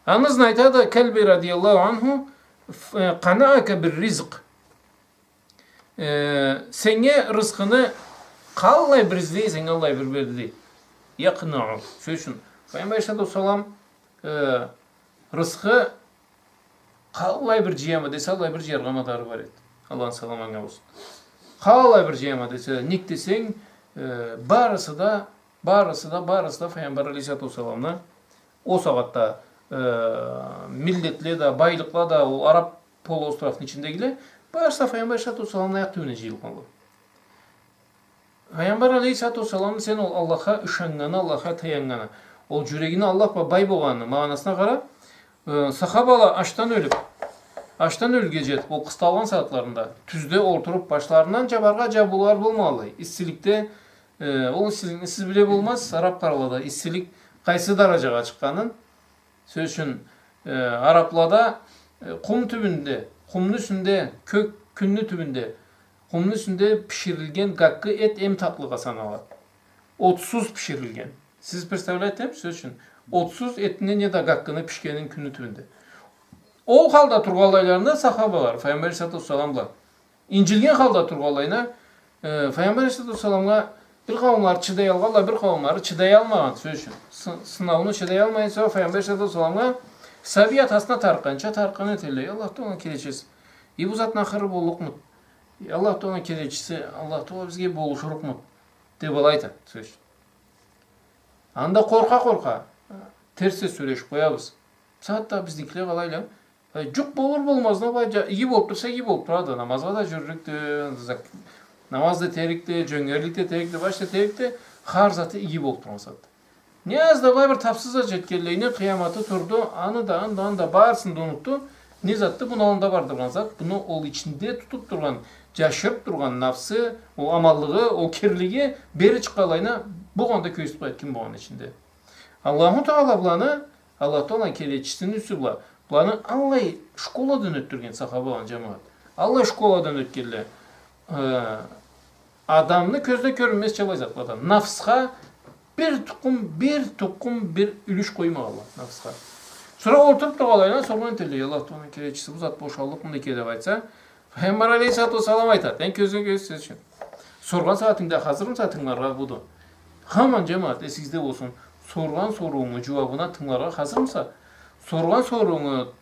Аны ызын айтады Калби радияллаху анху, ф-, э, «قنعك بالرزق». Э, сеннге рызкъыны къаллай бир излей эсенг, аллай бир берди. يقنع. Сёз ючюн, Файгъамбар алейхиссалату уассалам, э, рызкъы къаллай бир джыяма десе, аллай бир джыяргъа мадары бар эди. Аллахны саламы анга болсун. Къаллай бир джыяма десе, нек десенг, э, барысы да, барысы да, барысы да Файгъамбар алейхиссалату уассаламны ол сагъатда, э, миллетле да, байлыкъла да, ол араб полуостровну ичиндегиле, барысы да Файгъамбар алейхиссалату уассаламны аякъ тюбюне джыйылгъанла. Файгъамбар алейхиссалату уассаламны сен ол Аллахха ышаннганы, Аллахха таяннганы, ол джюрегинги Аллах бла бай болгъаныны магъанасына къара, э, сахабала ачдан ёлюб, ачдан ёлюрге джетиб, ол къысталгъан сагъатларында, тюзде олтуруб, башларындан джабаргъа джабыулары болмагъанлай, иссиликде, э, ол иссиликни сиз биле болмазсыз, араб къаралада иссилик къайсы дараджагъа чыкъгъанын, Сёз ючюн, э, араблада, э, къум тюбюнде, къумну юсюнде, кёк, кюнню тюбюнде, къумну юсюнде биширилген гаккы эт эм татлыгъа саналады. Отсуз биширилген. Сиз представлять этемисиз, сёз ючюн, отсуз этни неда гаккыны бишгенин кюнню тюбюнде. Ол халда тургъанлайларына сахабала, Файгъамбар алейхиссалату уассалам бла Инджилген халда тургъанлайына, э, Файгъамбар алейхиссалату уассаламгъа бир къауумлары чыдаялгъанла, бир къауумлары чыдаялмагъан, сёз ючюн. Сы-, сынауну чыдаялмайын, сора Файгъамбар алейхиссалату уассаламгъа сабий атасына тарыкъгъанча тарыкъгъан этелле. Эй Аллах Тааланы келечиси, эй, бу затны ахыры боллукъмуду? Эй Аллах Тааланы келечиси, Аллах Таала бизге болушурукъмуду? Деб алай айтады, сёз ючюн. Анда къоркъа-къоркъа, терс сёз сёлешиб къоябыз. Бусагъатда бизникиле къалайла, э, джукъ болур болмазына былай джа-, иги болуб турса, иги болуб турады. Намазгъа да джюрюрюкдю, зак-, намаз да этерикди, джёнгерлик да этерикди, башха да этерикди, хар заты иги болуб тургъан зат. Не аз да былай бир тапсызгъа джетгенлейни къыяматы турду, аны да, аны да, аны да барысын да унутду. Не затды? Муну аллында бар тургъан зат, муну ол ичинде тутуб тургъан, джашырыб тургъан нафсы, ол аманлыгъы, ол кирлиги бери чыкъгъанлайына, болгъанда кёргюзтюб къояды ким болгъанын ичинде. Аллаху Таала буланы, Аллах Тааланы келечисини юсю бла, буланы аллай школадан ётдюрген сахабаланы, джамагъат. Аллай школадан ётгенле, э, адамны кёзюне кёрюнмезча аллай затладан. Нафсха бир тукъум, бир тукъум, бир юлюш къоймагъанла нафсха. Сора олтуруб тургъанлайына соргъан этелле, эй Аллах Тааланы келечиси, бу зат бошаллыкъмыды экен деб айтса, Файгъамбар алейхиссалату уассалам айтады, энди кёзюне кёз, сёз ючюн. Соргъан сагъатынгда хазырмыса тынгыларгъа, буду. Хаман, джамагъат, эсигизде болсун. Соргъан соруунгу джууабына тынгыларгъа хазырмыса? Соргъан соруунгу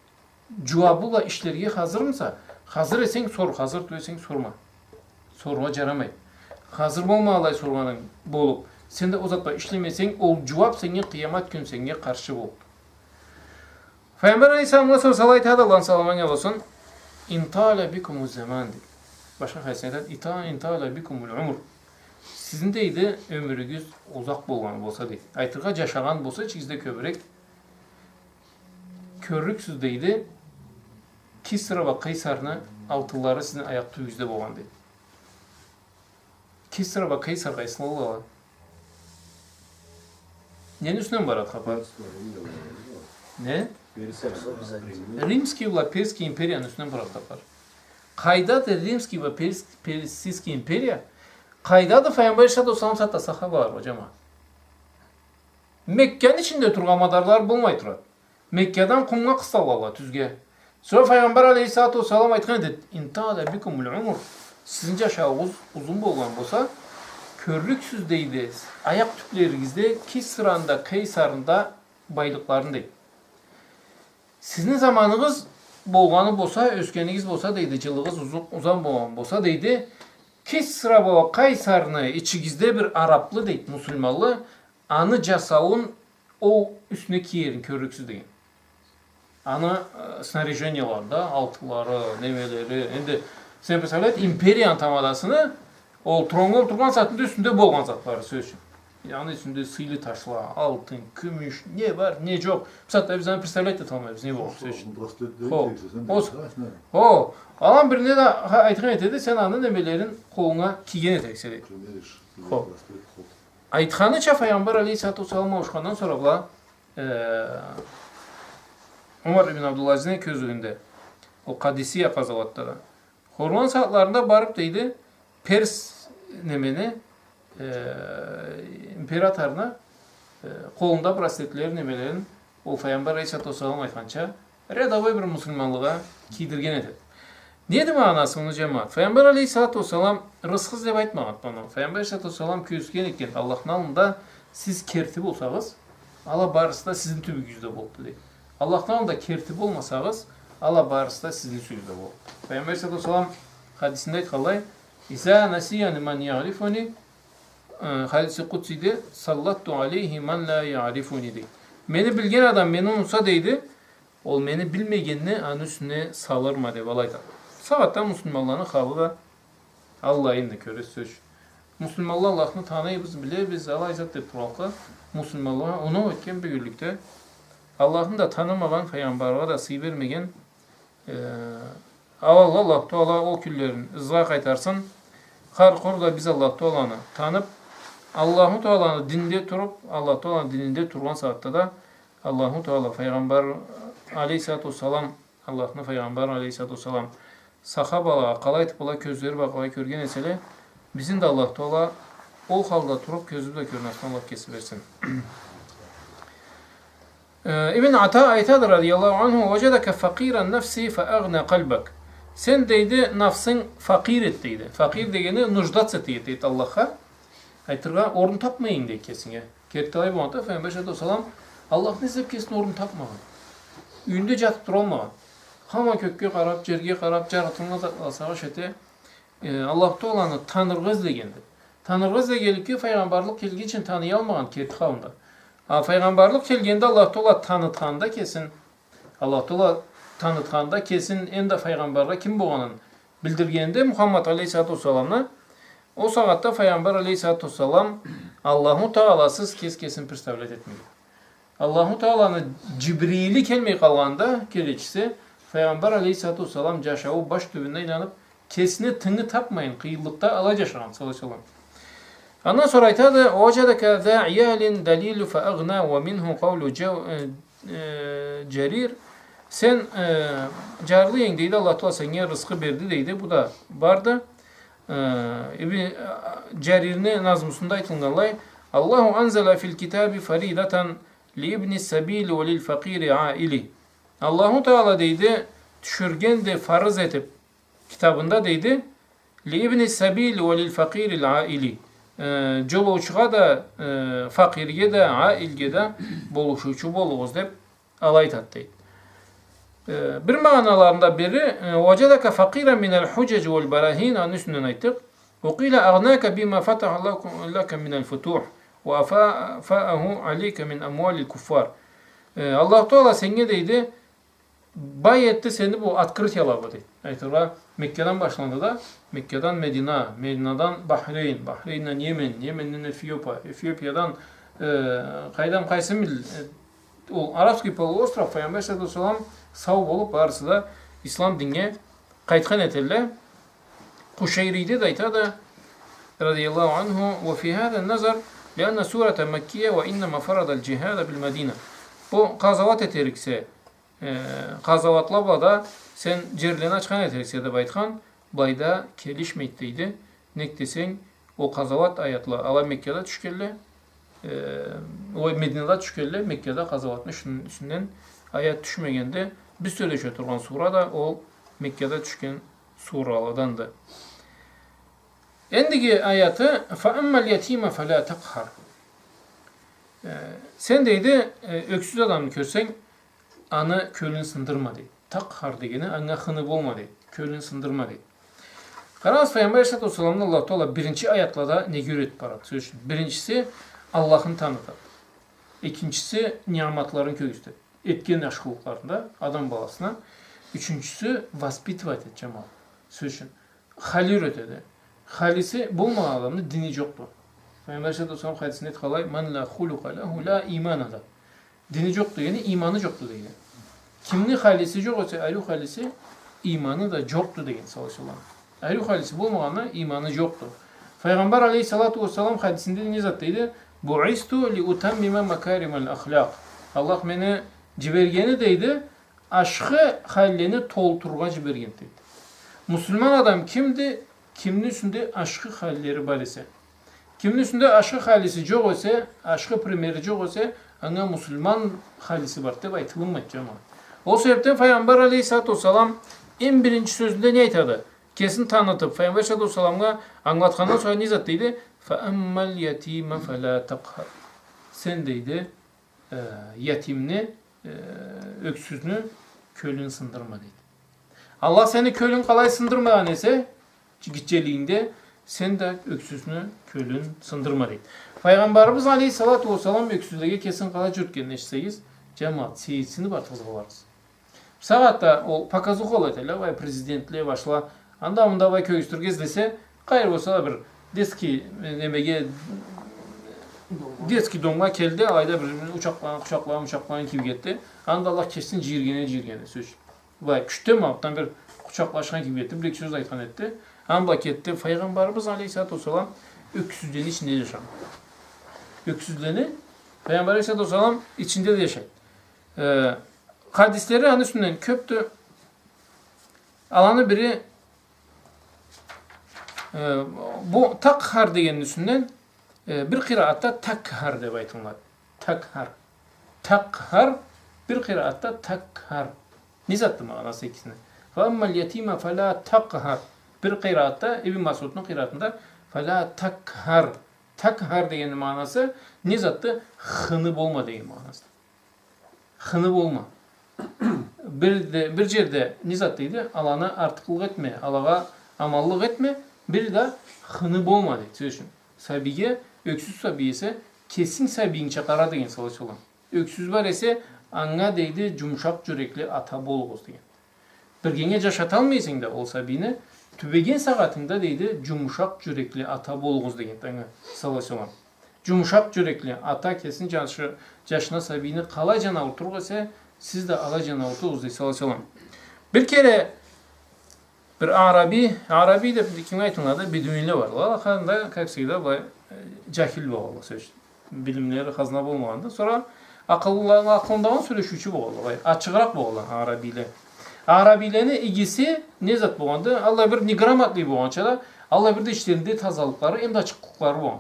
джууабы бла ишлерге хазырмыса? Хазыр эсенг сор, хазыр тюл эсенг сорма. Сорургъа джарамай. Хазыр болмагъанлай соргъанынг болуб, сен да ол зат бла ишлемесенг, ол джууаб сеннге къыямат кюн сеннге къаршы болуб. Файгъамбар алейхиссалам сора айтады, Аллахны саламы анга болсун, «إن طال بكم الزمان», дейди. Башха хадисде айтады, «إن طال، إن طال بكم العمر». Сизни, дейди, ёмюрюгюз узакъ болгъаны болса, дейди. Айтыргъа, джашагъан болса, ичигизде кёбюрек, кёрлюксюз, дейди, Кисра бла Къайсарны алтынлары сизни аякъ тюбюгюзде болгъан, дейди. Кисра бла Къайсар къайсыла? Нени юсюнден барады хапар? Не? Римский бла Персский империяны юсюнден барады хапар. Къайдады Римский бла Перс-, Персийский империя? Къайдады Файгъамбар алейхиссалату уассалам сагъатда сахабалары, джамагъат? Мекканы ичинде тургъан мадарлары болмай турады. Меккадан къумгъа къысталгъанла, тюзге. Сора Файгъамбар алейхиссалату уассалам айтхан эди, «إن طال بكم العمر». Сизни джашауугъуз узун болгъан болса, кёрлюксюз, дейди, аякъ тюблеригизде Кисраны да, Къайсарны да байлыкъларын, дейди. Сизни заманыгъыз болгъаны болса, ёсгенигиз болса, дейди, джылыгъыз узу-, узун болгъан болса, дейди, Кисра бла Къайсарны ичигизде бир араблы, дейди, муслиманлы, аны джасауун ол юсюне киерин кёрлюксюз деген. Аны, э, снаряжениялары да, алтынлары, немелери. Энди сен представляй, империяны тамадасыны ол тронгда олтургъан сагъатында юсюнде болгъан затлары, сёз ючюн. Аны юсюнде сыйлы ташла, алтын, кюмюш, не бар, не джокъ. Бусагъатда биз аны представлять да эталмайбыз, не боллукъ, сёз ючюн. Браслетле. Хо. Ос-, хо. Аланы бирине да ха-, айтхан этеди, сен аны немелерин къолунга кийген этериксе, дейди. Хо. Браслет, хо. Айтханыча, Файгъамбар алейхиссалату уассалам ауушхандан сора бла, э, Умар ибн Абдулазизни кёзюуюнде, ол Къадисия къазауатда да. Хорланы сагъатларында барыб, дейди, Перс немени, э, императорну, э, къолунда браслетлерин, немелерин, ол Файгъамбар алейхиссалату уассалам айтханча, рядовой бир муслиманлыгъа кийдирген этеди. Неди магъанасы муну, джамагъат? Файгъамбар алейхиссалату уассалам рысхы излеб айтмагъанды муну. Файгъамбар алейхиссалату уассалам кёргюзтген этгенди, Аллахны аллында сиз керти болсагъыз, ала барысы да сизни тюбюгюзде боллукъду, дейди. Аллахны аллында керти болмасагъыз, ала барысы да сизни юсюгюзде боллукъду. Файгъамбар алейхиссалату уассалам хадисинде айтханлай, «Иза насияни ман яърифуни», э, хадиси къудсиде, «саллатту алейхи ман ла яърифуни», дейди. Мени билген адам мени унутса, дейди, ол мени билмегенни аны юсюне салырма, деб алай айтады. Бусагъатда муслиманланы халы да аллай, энди кёресиз, сёз ючюн. Муслиманла Аллахны таныйбыз, билебиз, алай зат деб тургъанлыкъгъа, муслиманлагъа оноу этген бюгюнлюкде Аллахны да танымагъан, Файгъамбаргъа да сый бермеген, э, Аллах, Аллаху Таала ол кюнлерин ызгъа къайтарсын. Хар къуру да биз Аллаху Тааланы таныб, Аллаху Тааланы дининде туруб, Аллаху Тааланы дининде тургъан сагъатда да Аллаху Таала, Файгъамбар алейхиссалату уассалам, Аллахны Файгъамбары алейхиссалату уассалам сахабалагъа къалай айтыб, ала кёзлери бла къалай кёрген эселе, бизни да Аллаху Таала ол халда туруб, кёзюбюз бла кёрюнюрге Аллах кеси берсин. Э, Ибн Ата айтады, радияллаху анху, «Важадака факъиран нафси фа агъна къалбак». Сен, дейди, нафсынг факъир эди, дейди. Факъир дегени нуждаться эте эди, дейди, Аллахха. Айтыргъа, орун табмайынг, дейди, кесинге. Керти алай болгъанды, Файгъамбар алейхиссалату уассалам Аллахны излеб кесине орун табмагъан. Юйюнде джатыб туралмагъан. Хаман кёкге къараб, джерге къараб, джаратылгъан затлагъа сагъыш эте. Э, Аллаху Тааланы таныргъа излегенди. Таныргъа излегенликге, файгъамбарлыкъ келгинчи таныялмагъан керти халында. А файгъамбарлыкъ келгенде Аллаху Таала танытханда кесин, Аллаху Таала танытханда кесин, энди файгъамбаргъа ким болгъанын билдиргенде Мухаммад алейхиссалату уассаламны, ол сагъатда Файгъамбар алейхиссалату уассалам Аллаху Тааласыз кес-кесин представлять этмеген. Аллаху Тааланы Джибрили келмей къалгъанда, келечиси, Файгъамбар алейхиссалату уассалам джашауу баш тюбюне айланыб, кесине тынгы табмайын, къыйынлыкъда алай джашагъан, саллаллаху алейхи ва саллам. Андан сора айтады, «Важадака за иялин далилу фа агъна ва минху къаулу джа-, э, э, Джарир». Сен, э, джарлы эдинг, дейди, Аллаху Таала сеннге рысхы берди, дейди. Бу да барды. Э, Ибн, э, Джарирни назмусунда айтылгъанлай, «Аллаху анзала фил китаби фаридатан ли ибни сабили ва лил факъири аили». Аллаху Таала, дейди, тюшюргенди фарыз этиб китабында, дейди, «Ли ибни сабили ва лил факъирил аили». Э, джолоучугъа да, э, факъирге да, аилге да болушуучу болугъуз деб алай айтады, дейди. Э, бир магъаналарында бири, э, «Важадака факъиран минал худжаджи вал барахин», аны юсюнден айтдыкъ. «Ва къила агънака бима фатаха лаку-, лака минал футух, ва афа-, афааху алейка мин амуалил куффар». Э, Аллаху Таала сеннге, дейди, бай этди сени бу открытияланы, дейди. Айтыргъа, Меккадан башланды да, Меккадан Медина, Мединадан Бахрейн, Бахрейнден Йемен, Йеменден Эфиопия, Эфиопиядан, э, къайдам къайсын бил, э, ол Арабский полуостров, Файгъамбар саллаллаху алейхи ва саллам сау болуб, барысы да ислам динге къайтхан этелле. Къушайриде да айтады, радияллаху анху, «Ва фи хаза назар, ли анна сурата маккия ва иннама фарадал джихада бил Мадина». Бу къазауат этериксе, э, къазауатла бла да сен джерлени ачхан этериксе деб айтхан, былайда келишмейди, дейди. Нек десенг, ол къазауат аятла, ала Меккада тюшгенле, э, ой, Мединада тюшгенле, Меккада къазауатны юсюн-, юсюнден аят тюшмегенди. Биз сёлеше тургъан сура да ол Меккада тюшген сураладанды. Эндиги аяты, «Фа аммал ятима фала такъхар». Э, сен, дейди, э, ёксюз адамны кёрсенг, аны кёлюн сындырма, дейди. Такъхар дегени, анга хыны болма, дейди. Кёлюн сындырма, дейди. Къарагъыз, Файгъамбар алейхиссалату уассаламны Аллаху Таала биринчи аятлада неге юретиб барады? Сёз ючюн, биринчиси, Аллахын таныта. Экинчиси, ниъматларын кёргюзте. Этген ашхылыкъларын да адам баласына. Ючюнчюсю, воспитывать эте, джамагъат. Сёз ючюн, хали юретеди. Халиси болмагъан адамны дини джокъду. Пайгъамбар алейхиссалату уассалам хадисинде айтханлай: «Ман ла хулукъа лаху ла имана» да. Дини джокъду дегени, иманы джокъду дегени. Кимни халиси джокъ эсе, ариу халиси, иманы да джокъду деген, саллаллаху алейхи ва саллам. Ариу халиси болмагъанны иманы джокъду. Файгъамбар алейхиссалату уассалам хадисинде не зат дейди? «Буъисту ли утаммима макаримал ахлакъ». Аллах мени джибергени, дейди, ашхы халлени толтурургъа джибергенди, дейди. Муслиман адам кимди? Кимни юсюнде ашхы халлери бар эсе. Кимни юсюнде ашхы халиси джокъ эсе, ашхы примери джокъ эсе, анга муслиман халиси барды деб айтылынмайды, джамагъат. Ол себебден Файгъамбар алейхиссалату уассалам эм биринчи сёзюнде не айтады? Кесин танытыб, Файгъамбар алейхиссалату уассаламгъа ангылатхандан сора не зат дейди? «Фа аммал ятима фала такъхар». Сен, дейди, э, ятимни, э, ёксюзню кёлюн сындырма, дейди. Аллах сени кёлюнг къалай сындырмагъан эсе, гитчелигингде, сен да ёксюзню кёлюн сындырма, дейди. Файгъамбарыбыз алейхиссалату уассалам ёксюзлеге кесин къалай джюрютгенин эшитсегиз, джамагъат, сейирсинип артыгъызгъа барырсыз. Бусагъатда ол показухала этелле, вай, президентле, башхала. Анда-мында, вай, кёргюзтюрге излесе, къайры болса да бир детский, э, немеге, детский домгъа келди, алайда бир учакълагъан, къучакълагъан, учакълагъан кибик этди. Анда Аллах кесин джийиргени, джийиргени, сёз ючюн. Былай, кючден ма, алдан бир къучакълашхан кибик этди, бир-эки сёз айтхан этди. Аны бла кетди. Файгъамбарыбыз алейхиссалату уассалам ёксюзлени ичинде джашагъан. Ёксюзлени Файгъамбар алейхиссалату уассалам ичинде да джашайды. Э, хадислери аны юсюнден кёбдю. Аланы бири, э, бу такъхар дегенни юсюнден, э, бир къираатда такхар деб айтылады. Такхар. Такъхар, бир къираатда такхар. Не затды магъанасы экисини? «Фа аммал ятима фала такъхар». Бир къираатда, Ибн Масъудну къираатында «фала такхар». Такхар дегенни магъанасы не затды? Хыны болма деген магъанасы. Хыны болма. Бир да, бир джерде не зат дейди? Аланы артыкълыкъ этме, алагъа аманлыкъ этме, бир да хыны болма дейди. Сёз ючюн, сабийге, ёксюз сабий эсе, кесинг сабийингча къара деген, саллаллаху алейхи ва саллам. Ёксюз бар эсе, анга дейди, джумушакъ джюрекли ата болугъуз деген. Биргенге джашаталмай эсенг да ол сабийни, тюбеген сагъатынгда дейди, джумушакъ джюрекли ата болугъуз деген анга, саллаллаху алейхи ва саллам. Джумушакъ джюрекли ата кесини джашы-, джашына сабийни къалай джан аурутурукъ эсе, сиз да алай джан аурутугъуз, дейди, саллаллаху алейхи ва саллам. Бир кере бир аъраби, аъраби деб кимге айтылады? Бедуинле бар. Ала хада, как всегда, былай, э, джахил болгъанла, сёз ючюн. Билимлери хазна болмагъанды. Сора акъыллы, акъыллы, сёлешиучю болгъанла, былай, ачыгъыракъ болгъанла аърабиле. Аърабилени игиси не зат болгъанды? Аллай бир неграмотный болгъанча да, аллай бир да ичлеринде тазалыкълары, эм да ачыкълыкълары болгъан.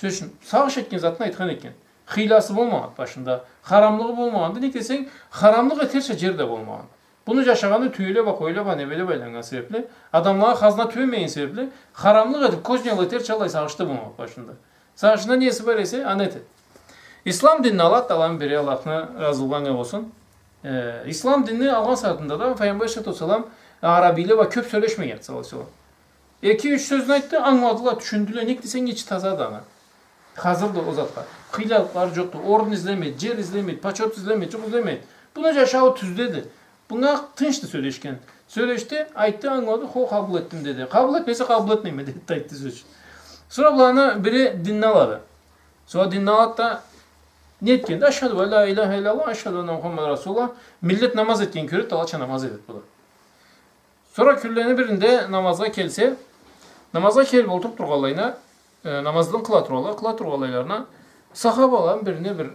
Сёз ючюн, сагъыш этген затын айтхан экен. Хыйласы болмагъан башында, харамлыгъы болмагъанды. Нек десенг, харамлыкъ этерча джер да болмагъан. Буну джашагъаны тюеле бла, къоюла бла, немеле бла айланнган себебли, адамлагъа хазна тюбемеген себебли, харамлыкъ этиб, козняла этерча аллай сагъышда болмагъан башында. Сагъышында неси бар эсе, аны этеди. Ислам динни алады, аланы бери, Аллахны разылыгъы анга болсун. Э, ислам динни алгъан сагъатында да Файгъамбар алейхиссалату уассалам аърабиле бла кёб сёлешмеген, саллаллаху алейхи ва саллам. Эки-юч сёзню айтды, ангыладыла, тюшюндюле, нек десенг, ичи тазады аны. Хазырды ол затха. Хыйлалыкълары джокъду, орун излемейди, джер излемейди, почёт излемейди, джукъ излемейди. Буну джашауу тюздеди. Бунга тынчды сёлешген. Сёлешди, айтды, ангылады, хо, къабыл этдим, деди. Къабыл этмесе, къабыл этмейме, деди да айтды, сёз ючюн. Сора буланы бири динни алады. Сора динни алады да, не этгенди? Ашхаду ан ля иляха илляллах, ашхаду анна Мухаммадан расулуллах. Миллет намаз этгенни кёреди да, алача намаз этеди бу да. Сора кюнлени биринде намазгъа келсе, намазгъа келиб олтуруб тургъанлайына, э, намаздан къыла тургъанлай, къыла тургъанлайларына, сахабаланы бирине бир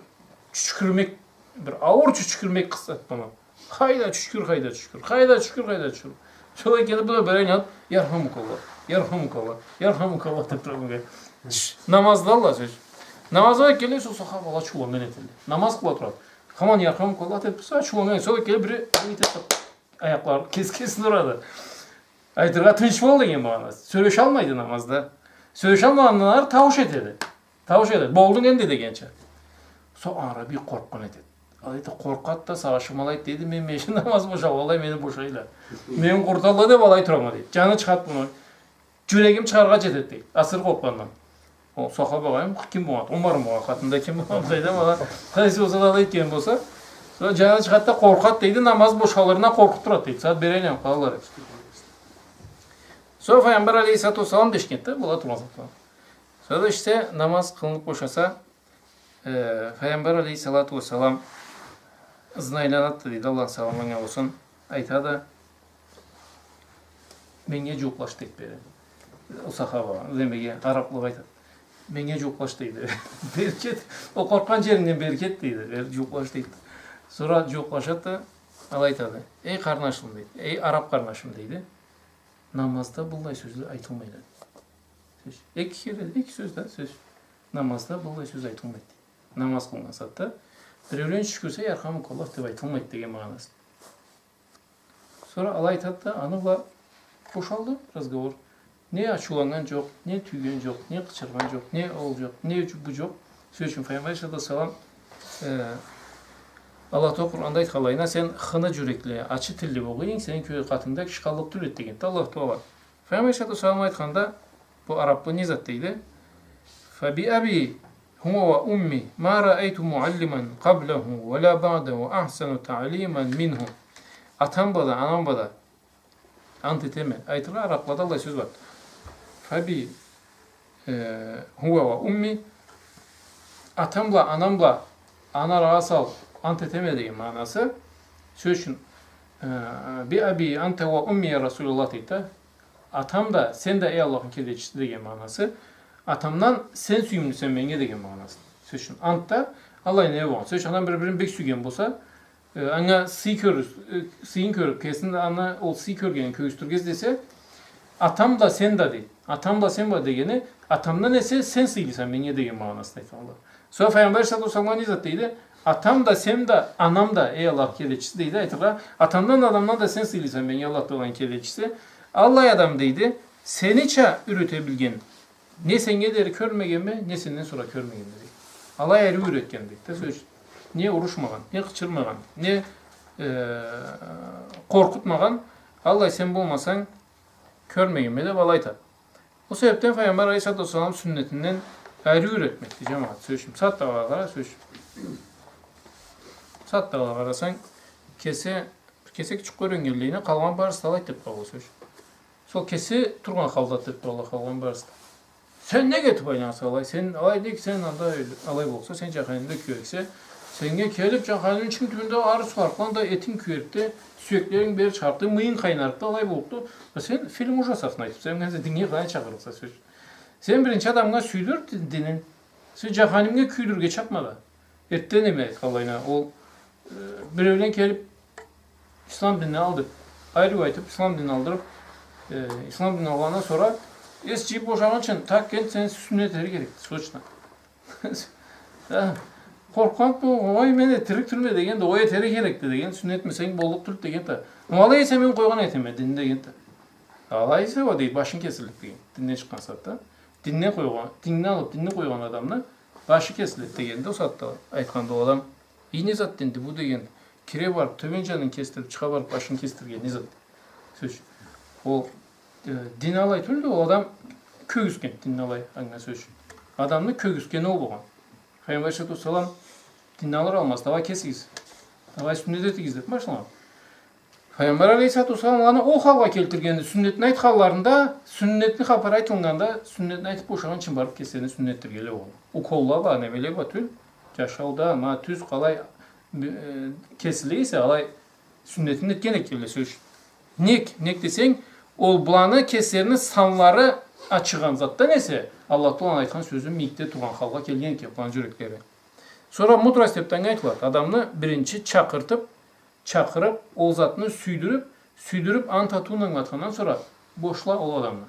чючкюрмек, бир ауур чючкюрмек къысады муну. Хайда чючкюр, хайда чючкюр, хайда чючкюр, хайда чючкюр. Сора келиб, бу да бир айланыб, «Ярхамукаллах, ярхамукаллах, ярхамукаллах» деб тура бу. Намазда Аллах сёз. Намазгъа келе, сора сахабала чуулагъан этелле. Намаз къыла турады. Хаман «Ярхамукаллах» деб турса, чуулагъан, сора келиб бири, аякълары кес-кесин урады. Айтыргъа, тынч бол деген магъанасы. Сёлешалмайды намазда. Сёлешалмагъандан ары таууш этеди. Таууш этеди. Болдунг энди дегенча. Сора аъраби къоркъгъан этеди. Алайды, къоркъады да, сагъышым алайды, дейди, мен, мен намаз бошалгъанлай, мени бошайла. Мени къурталла деб алай турама, дейди. Джаны чыгъады муну. Джюрегим чыгъаргъа джетеди, дейди. Асыры къоркъгъандан. Ол сахаба къайым, ким болгъан? Умар болгъан, къатында ким болгъан? Къайда болгъан? Къайсы болса да алай этген болса, сора джаны чыгъады да къоркъады, дейди, намаз бошалырына къоркъуб турады, дейди. Сагъат бери айланыб къалалла. Сора Файгъамбар алейхиссалату уассалам да эшитгенди да, бола тургъан затла. Сора иште намаз къылыныб бошаса, э, Файгъамбар алейхиссалату уассалам ызына айланады да, дейди, Аллахны саламы анга болсун, айтады: «Меннге джууукълаш», — дейди бери. Ол сахабагъа, демеге, араблыгъа айтады. «Меннге джууукълаш», — дейди. «Бери кет, ол къоркъгъан джерингден бери кет», — дейди. «Бери джууукълаш», — дейди. Сора джууукълашады да, алай айтады: «Эй къарнашым», — дейди, — «эй араб къарнашым», — дейди. «Намазда быллай сёзле айтылмайды». Сёз. Эки кере, эки сёз да, сёз. «Намазда быллай сёз айтылмайды», — дейди. Намаз къылгъан сагъатда биреулен тюшкюрсе, «Ярхамукаллах» деб айтылмайды деген магъанасы. Сора алай айтады да, аны бла бошалды разговор. Не ачыуланнган джокъ, не тюйген джокъ, не къычыргъан джокъ, не ол джокъ, не бу джокъ. Сёз ючюн, Файгъамбар алейхиссалату уассалам, э, Аллах Тааля Къуранда айтханлайына: «Сен хыны джюрекли, ачы тилли болгъан эдинг, сени кё-, къатынгда киши къаллыкъ тюл эди», — дегенди Аллах Тааля. Файгъамбар алейхиссалату уассалам айтханда, бу араб бу не зат дейди? «فبأبي هو وأمي ما رأيت معلما قبله ولا بعده أحسن تعليما منه». Атам бла да, анам бла да ант этеме. Айтыргъа, араблада аллай сёз бар. «فبأبي، э, هو وأمي». Атам бла, анам бла, аны арагъа сал, ант этеме деген магъанасы. Сёз ючюн, э, «بأبي أنت وأمي يا رسول الله» дейди да. Атам да, сен да, эй Аллахны келечиси, деген магъанасы. Атамдан сен сюйюмлюсе меннге деген магъанасы. Сёз ючюн, ант да аллай не болгъан. Сёз ючюн, адам бир-бирин бек сюйген болса, э, анга сый кёрюр-, э, сыйын кёрюб, кесин да аны, ол сый кёргенин кёргюзтюрге излесе, атам да, сен да, дейди. Атам да, сен да дегени, атамдан эсе сен сыйлыса меннге деген магъанасында айтхан Аллах. Сора Файгъамбар алейхиссалату уассалам не зат дейди? Атам да, сен да, анам да, эй Аллахны келечиси, дейди, айтыргъа, атамдан да, анамдан да сен сыйлыса меннге, Аллах Тааланы келечиси. Аллай адам, дейди, сенича юрете билген, не сеннге дери кёрмегенме, не сенден сора кёрмегенме, дейди. Алай ариу юретген, дейди да, сёз ючюн. Не урушмагъан, не къычырмагъан, не, э, къоркъутмагъан. Аллай сен болмасанг, кёрмегенме, деб алай айтады. Ол себебден Файгъамбар алейхиссалату уассалам сюннетинден ариу юретмекди, джамагъат, сёз ючюн. Сагъатда къара, сёз ючюн. Сагъатда къарасанг, кесе, кесек джукъ кёргенлейине, къалгъан барысы да алайды деб къалады, сёз ючюн. Сол кесе тургъан халда деб къалады къалгъан барысы да. Сен нек этиб айланаса алай? Сен алай дейик, сен анда алай болса, сен джаханимде кюериксе, сеннге келиб, джаханимни ичини тюбюнде ариу сукъ аркъылы да этинг кюерикди, сюеклеринг бери чыгъарыкъды, мыйынг къайнарыкъды, алай боллукъду. А сен фильм ужасовну айтыб, сен, сен динге къалай чакъырыкъса, сёз. Сен биринчи адамгъа сюйдюр ди-, динин. Сен джаханимге кюйдюрюрге чапма да. Эртден неме айтханлайына, ол, э, биреулен келиб, ислам динни ал деб, ариу айтыб, ислам динни алдырыб, э, ислам динни алгъандан сора, эс джыйыб бошагъынчын, так энди сен сюннет этерге керекди, срочно. Да, къоркъгъан бу, ой, мен этерик тюлме дегенди, ой, этерге керекди дегенди, сюннет этмесенг боллукъ тюлдю дегенди да. Ма алай эсе мен къойгъан этеме динни дегенди да. Алай эсе, ол, дейди, башынг кесиллик деген, динден чыкъгъан сагъатда. Динни къойгъан, динни алыб, динни къойгъан адамны башы кесиледи дегенди ол сагъатда, айтханды ол адам. Ий, не зат динди бу деген, кире барыб, тёбен джанын кесдириб, чыгъа барыб, башын кесдирген не зат? Сёз ючюн. Ол, э, дин алай тюлдю, ол адам кёргюзтген динни алай, анга, сёз ючюн. Адамны кёргюзтгени ол болгъан. Файгъамбар алейхиссалату уассалам динни алыр-алмаз, давай кесигиз, давай сюннет этигиз деб башлагъан. Файгъамбар алейхиссалату уассалам аланы ол халгъа келтиргенди. Сюннетни айтханларында, сюннетни хапары айтылгъанда, сюннетни айтыб бошагъынчын барыб кеслерини сюннет этдиргенле болгъан. Уколла бла, немеле бла тюл, джашауда, ма тюз къалай, э, кесиле эсе, алай сюннетин этген экенле, сёз ючюн. Нек, нек десенг, ол буланы кеслерини санлары ачыгъан затдан эсе, Аллах Тааланы айтхан сёзю мийикде тургъан халгъа келген экен буланы джюреклери. Сора мудрость деб да анга айтылады. Адамны биринчи чакъыртыб, чакъырыб, ол затны сюйдюрюб, сюйдюрюб, ант атыуну ангылатхандан сора бошла ол адамны.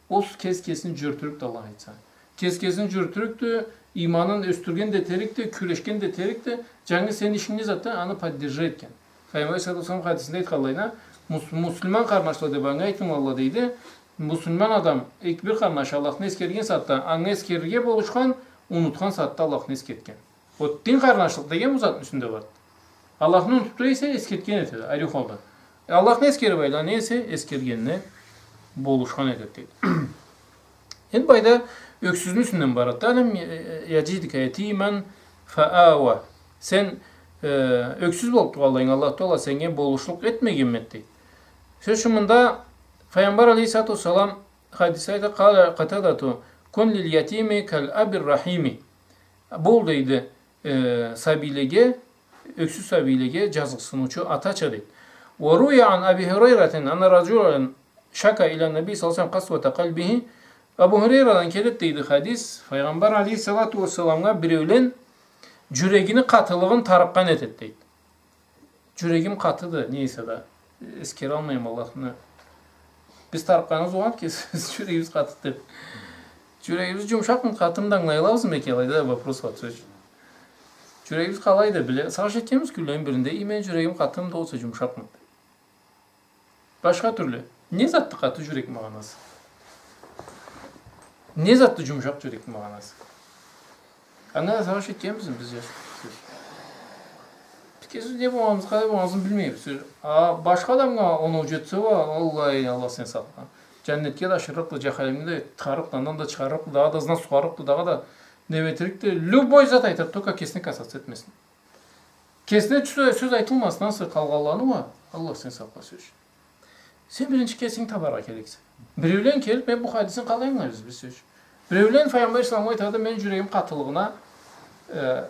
Ол кес-, кесин джюрютюрюкдю, Аллах айтса. Кес-, кесин джюрютюрюкдю, иманын ёсдюрген да этерикди, кюрешген да этерикди. Джангыз сени ишинг не затды, аны поддержать этген. Файгъамбар алейхиссалату уассалам хадисинде айтханлайына, мус-, муслиман къарнашла деб анга айтынгла, дейди. Муслиман адам, эки бир къарнашы Аллахны эсгерген сагъатда, анга эсгерирге болушхан, унутхан сагъатда Аллахны эсгертген. Вот дин къарнашлыкъ деген бу затны юсюнде бар. Аллахны унутуб тура эсе, эсгертген этеди, ариу халда. Аллахны эсгериб айлана эсе, эсгергенни болушхан этеди, дейди. Энди былайда ёксюзню юсюнден барады да, «ألم يجدك يتيما فآوى». Сен, э, ёксюз болуб тургъанлайынг, Аллах Таала сеннге болушлукъ этмегенмиди, дейди. Сёз ючюн, мында Файгъамбар алейхиссалату уассалам хадисде айтады, قال قتادة: كن لليتيم كالأب الرحيم. Бол, дейди, э, сабийлеге, ёксюз сабийлеге джазыкъсыныучу атача, дейди. وروي عن أبي هريرة أن رجلا شكا إلى النبي صلى الله عليه وسلم قسوة قلبه. Абу Хурейрадан келеди, дейди, хадис, Файгъамбар алейхиссалату уассаламгъа биреулен джюрегини къатылыгъын тарыкъгъан этеди, дейди. Джюрегим къатыды, не эсе да. Эсгералмайма Аллахны. Биз тарыкъгъаныбыз огъанды ки, джюрегибиз къатыды деб. Джюрегибиз джумушакъмыды, къатымыды, ангылай алабызмы экен, алайда вопрос бар, сёз ючюн. Джюрегибиз къалайды, биле, сагъыш этгенбиз кюнлени биринде, и, мени джюрегим къатымыды, огъесе джумушакъмыды? Башха тюрлю. Не затды къаты джюрек магъанасы? Не затды джумушакъ джюрекни магъанасы? Анга да сагъыш этгенбизми биз, джашла? Биз кесибиз не болгъаныбызны, къалай болгъаныбызны билмейбиз. А башха адамгъа оноу джетсе уа, Аллах, Аллах сен сакъла. Джаннетге да ашырырыкъды, джаханимге да тыгъарыкъды, андан да чыгъарыкъды, дагъыда ызына сукъарыкъды, дагъыда не этерикди. Любой зат айтыр, только кесине касаться этмесин. Кесине сё-, сёз айтылмасындан сора къалгъанланы уа, Аллах сен сакъла, сёз ючюн. Сен биринчи кесинги табаргъа керексе. Биреулен келиб, мен бу хадисни къалай ангылайбыз биз, сёз ючюн? Биреулен Файгъамбар алейхиссаламгъа айтады, мени джюрегим къатылыгъына, э,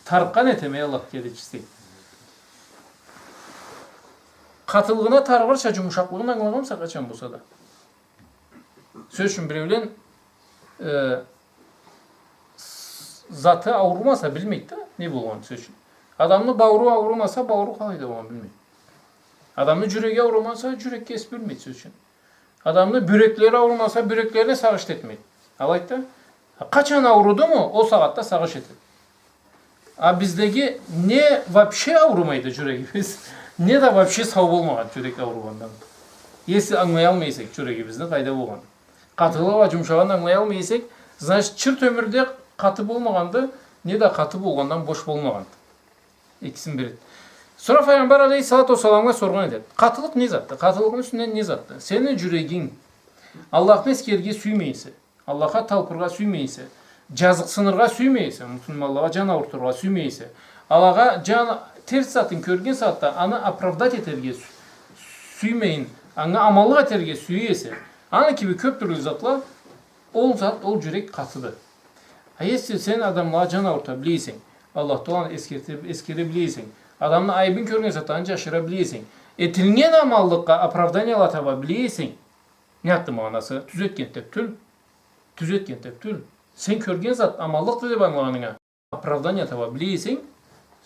тарыкъгъан этеме, эй Аллах келечиси. Къатылыгъына тарыгъырча джумушакълыгъын ангылагъанмыса къачан болса да? Сёз ючюн, биреулен, э, с-, заты аурумаса, билмейди да не болгъанын, сёз ючюн. Адамны бауру аурумаса, бауру къалай да болгъанын билмейди. Адамны джюреги аурумаса, джюрек кесиб билмейди, сёз ючюн. Адамны бюреклери аурумаса, бюреклерине сагъыш этмейди. Алайды да, къачан аурудуму, ол сагъатда сагъыш этеди. А биздеги не вообще аурумайды джюрегибиз, не да вообще сау болмагъан джюрек ауругъандан. Если ангылаялмай эсек джюрегибизни къайда болгъанын. Къатылыгъы бла джумушагъанын ангылаялмай эсек, значит, чырт ёмюрде къаты болмагъанды, не да къаты болгъандан бош болмагъанды. Экисин бир эт. Сора Файгъамбар алейхиссалату уассаламгъа соргъан этеди. Къатылыкъ не затды? Къатылыкъны юсюнден не затды? Сени джюрегинг Аллахны эсгерирге сюймей эсе, Аллахха талпыргъа сюймей эсе, джазыкъсыныргъа сюймей эсе, муслиманлагъа джан аурутургъа сюймей эсе, алагъа джан терс затын кёрген сагъатда аны оправдать этерге сю-, сюймейин, анга аманлыкъ этерге сюе эсе, аны киби кёб тюрлю затла, ол зат, ол джюрек къатыды. А если сен адамлагъа джан аурута биле эсенг, Аллах Тааланы эсгерте-, эсгере биле эсенг, адамны айыбын кёрген сагъатда аны джашыра биле эсенг, этилген аманлыкъгъа оправданиела таба биле эсенг, не затды магъанасы? Тюз этген деб тюл. Тюз этген деб тюл. Сен кёрген зат аманлыкъды деб ангылагъанынга оправдание таба биле эсенг,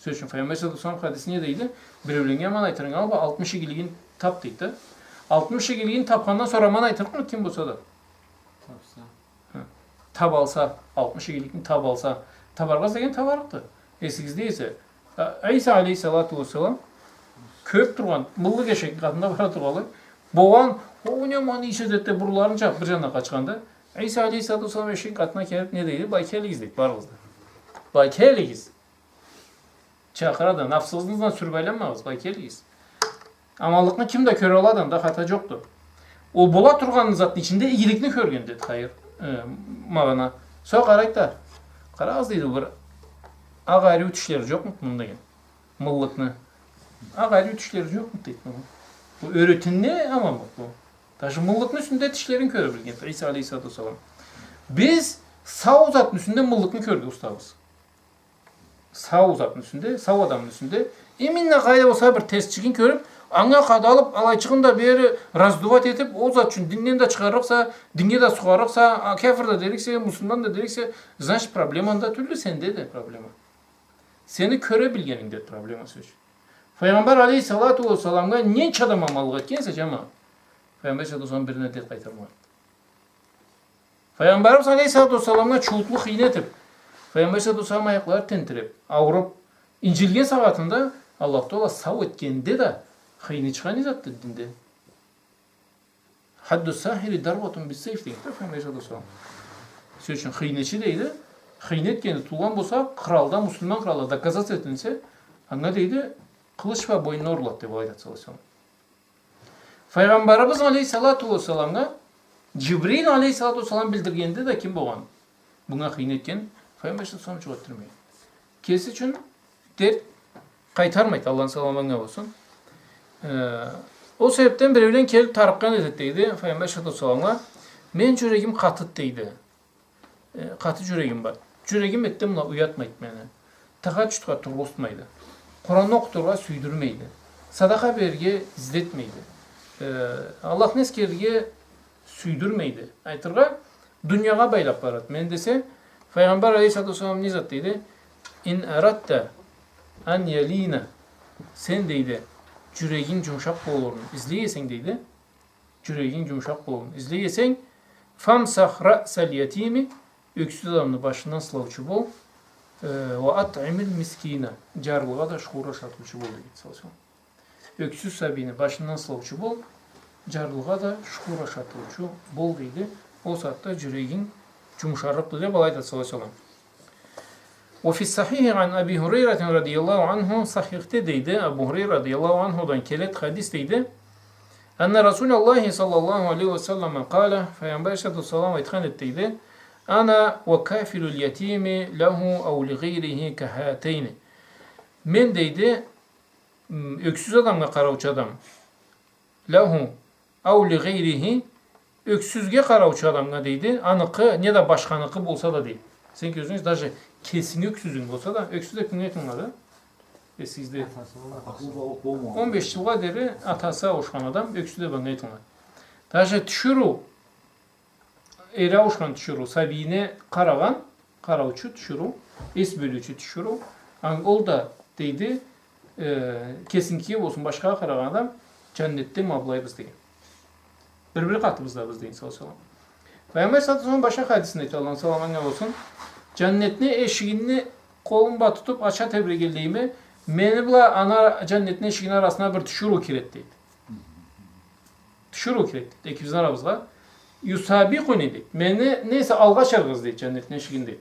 сёз ючюн, Файгъамбар саллаллаху алейхи ва саллам хадиси не дейди? Биреуленнге аман айтырынгы алба, алтмыш игилигин таб, дейди да. Алтмыш игилигин табхандан сора аман айтырыкъмыды ким болса да? Табса. Хы. Таб алса, алтмыш игиликни таб алса, табаргъа излеген табарыкъды. Эсигизде эсе, а, Иса алейхиссалату уассалам кёб тургъан, мыллыкъ эшекни къатында бара тургъанлай, болгъан, о, не аман ийис этеди деб, бурунларын чабыб бир джанына къачханда, Иса алейхиссалату уассалам эшекни къатына келиб не дейди? Былай келигиз, дейди, барыгъыз да. Былай келигиз. Чакъырады, нафсыгъызны ызындан сюрюб айланмагъыз, былай келигиз. Аманлыкъны ким да кёре алады, анда хата джокъду. Ол бола тургъан затны ичинде игиликни кёрген, дейди, хайыр, э, магъана. Сора къарайды да, къарагъыз, дейди, бир акъ ариу тишлери джокъмуду муну деген. Мыллыкъны. Акъ ариу тишлери джокъмуду, дейди, муну. Бу ёретинни аманмыды бу. Даже мыллыкъны юсюнде тишлерин кёре билген Иса алейхиссалату уассалам. Биз сау затны юсюнде мыллыкъны кёрюрге устабыз. Сау затны юсюнде, сау адамны юсюнде именно къайда болса бир терсчигин кёрюб, анга къадалыб, алайчыгъын да бери раздувать этиб, ол зат ючюн динден да чыгъаррыкъса, динге да сукъаррыкъса, а, кяфыр да дериксе, муслиман да дериксе, значит, проблема анда тюлдю, сенде да проблема. Сени кёре билгенинг да проблема, сёз ючюн. Файгъамбар алейхиссалату уассаламгъа ненча адам аманлыкъ этген эсе, джамагъат, Файгъамбар саллаллаху алейхи ва саллам бирине да къайтармагъан. Файгъамбарыбыз алейхиссалату уассаламгъа чууутлу хыйны этиб, Файгъамбар саллаллаху алейхи ва саллам аякълары тентиреб, ауруб, инджилген сагъатында Аллах Таала сау этгенде да хыйны чыгъа не затды динде? حد الساحر ضربة بالسيف, дейди да Файгъамбар саллаллаху алейхи ва саллам. Сёз ючюн, хыйнычы, дейди, хыйны этгени тутулгъан болса, къралда, муслиман къралда доказать этилсе, анга, дейди, къылыч бла бойнуна урулады, деб алайды, саллаллаху алейхи ва саллам. Файгъамбарыбыз алейхиссалату уассаламгъа Джибрил алейхиссалату уассалам билдиргенде да ким болгъан? Бунга хыйны этген, Файгъамбар саллаллаху алейхи ва саллам джукъ этдирмеген. Кеси ючюн дерт къайтармайды, Аллахны саламы анга болсун. Э, ол себебден биреулен келиб тарыкъгъан этеди, дейди, Файгъамбар саллаллаху алейхи ва салламгъа. Мени джюрегим къатыды, дейди. Э, къаты джюрегим бар. Джюрегим эртденбла уятмайды мени. Тахаджудха тургъузмайды. Къуранны окъутургъа сюйдюрмейди. Садакъа берирге излетмейди. Э, Аллахны эсгерирге сюйдюрмейди. Айтыргъа, дуниягъа байлаб барады. Мен десе, Файгъамбар алейхиссалату уассалам не зат дейди? «Ин арадта ан ялина». Сен, дейди, джюрегинг джумушакъ болурун излей эсенг, дейди. Джюрегинг джумушакъ болурун излей эсенг, «фамсах раъсал ятими», ёксюз адамны башындан сылаучу бол, э, «ва атъимил мискина», джарлыгъа да шхур ашатыучу бол, дейди, саллаллаху алейхи ва саллам. Ёксюз сабийни башындан сылаучу бол, джарлыгъа да шхур ашатыучу бол, дейди. Ол сагъатда джюрегинг джумушарыкъды, деб алай айтады, саллаллаху алейхи ва саллам. وفي الصحيح عن أبي هريرة رضي الله عنه, сахихде, дейди, Абу Хурайра радияллаху анхудан келеди хадис, дейди. أن رسول الله صلى الله عليه وسلم قال, Файгъамбар алейхиссалату уассалам айтхан эди, дейди: «أنا وكافل اليتيم له أو لغيره كهاتين». Мен, дейди, м, ёксюз адамгъа къараучу адам, «له أو لغيره», ёксюзге къараучу адамгъа, дейди, аныкъы, неда башханыкъы болса да, дейди. Сен кёзюнг, даже кесинги ёксюзюнг болса да, ёксюз деб кимге айтылады? Эсигизде. Атасы болмагъан. Он беш джылгъа дери атасы ауушхан адам ёксюз деб анга айтылады. Даже тиширыу, эри ауушхан тиширыу, сабийине къарагъан, къараучу тиширыу, эс бёлюучю тиширыу, ан-, ол да, дейди, э, кесинги болсун, башхагъа къарагъан адам, джаннетде ма былайбыз деген. Бир-бир къатыбыз да биз деген, саллаллаху алейхи ва саллам. Файгъамбар саллаллаху алейхи ва саллам башха хадисинде айтады, Аллахны саламы анга болсун, джаннетни эшигини къолум бла тутуб ача тебрегенлейиме, мени бла ана джаннетни эшигини арасына бир тиширыу киреди, дейди. Тиширыу киреди, дейди, экибизни арабызгъа. «يسابقني», дейди. Мени, нейсе, алгъа ачаргъа излейди джаннетни эшигин, дейди.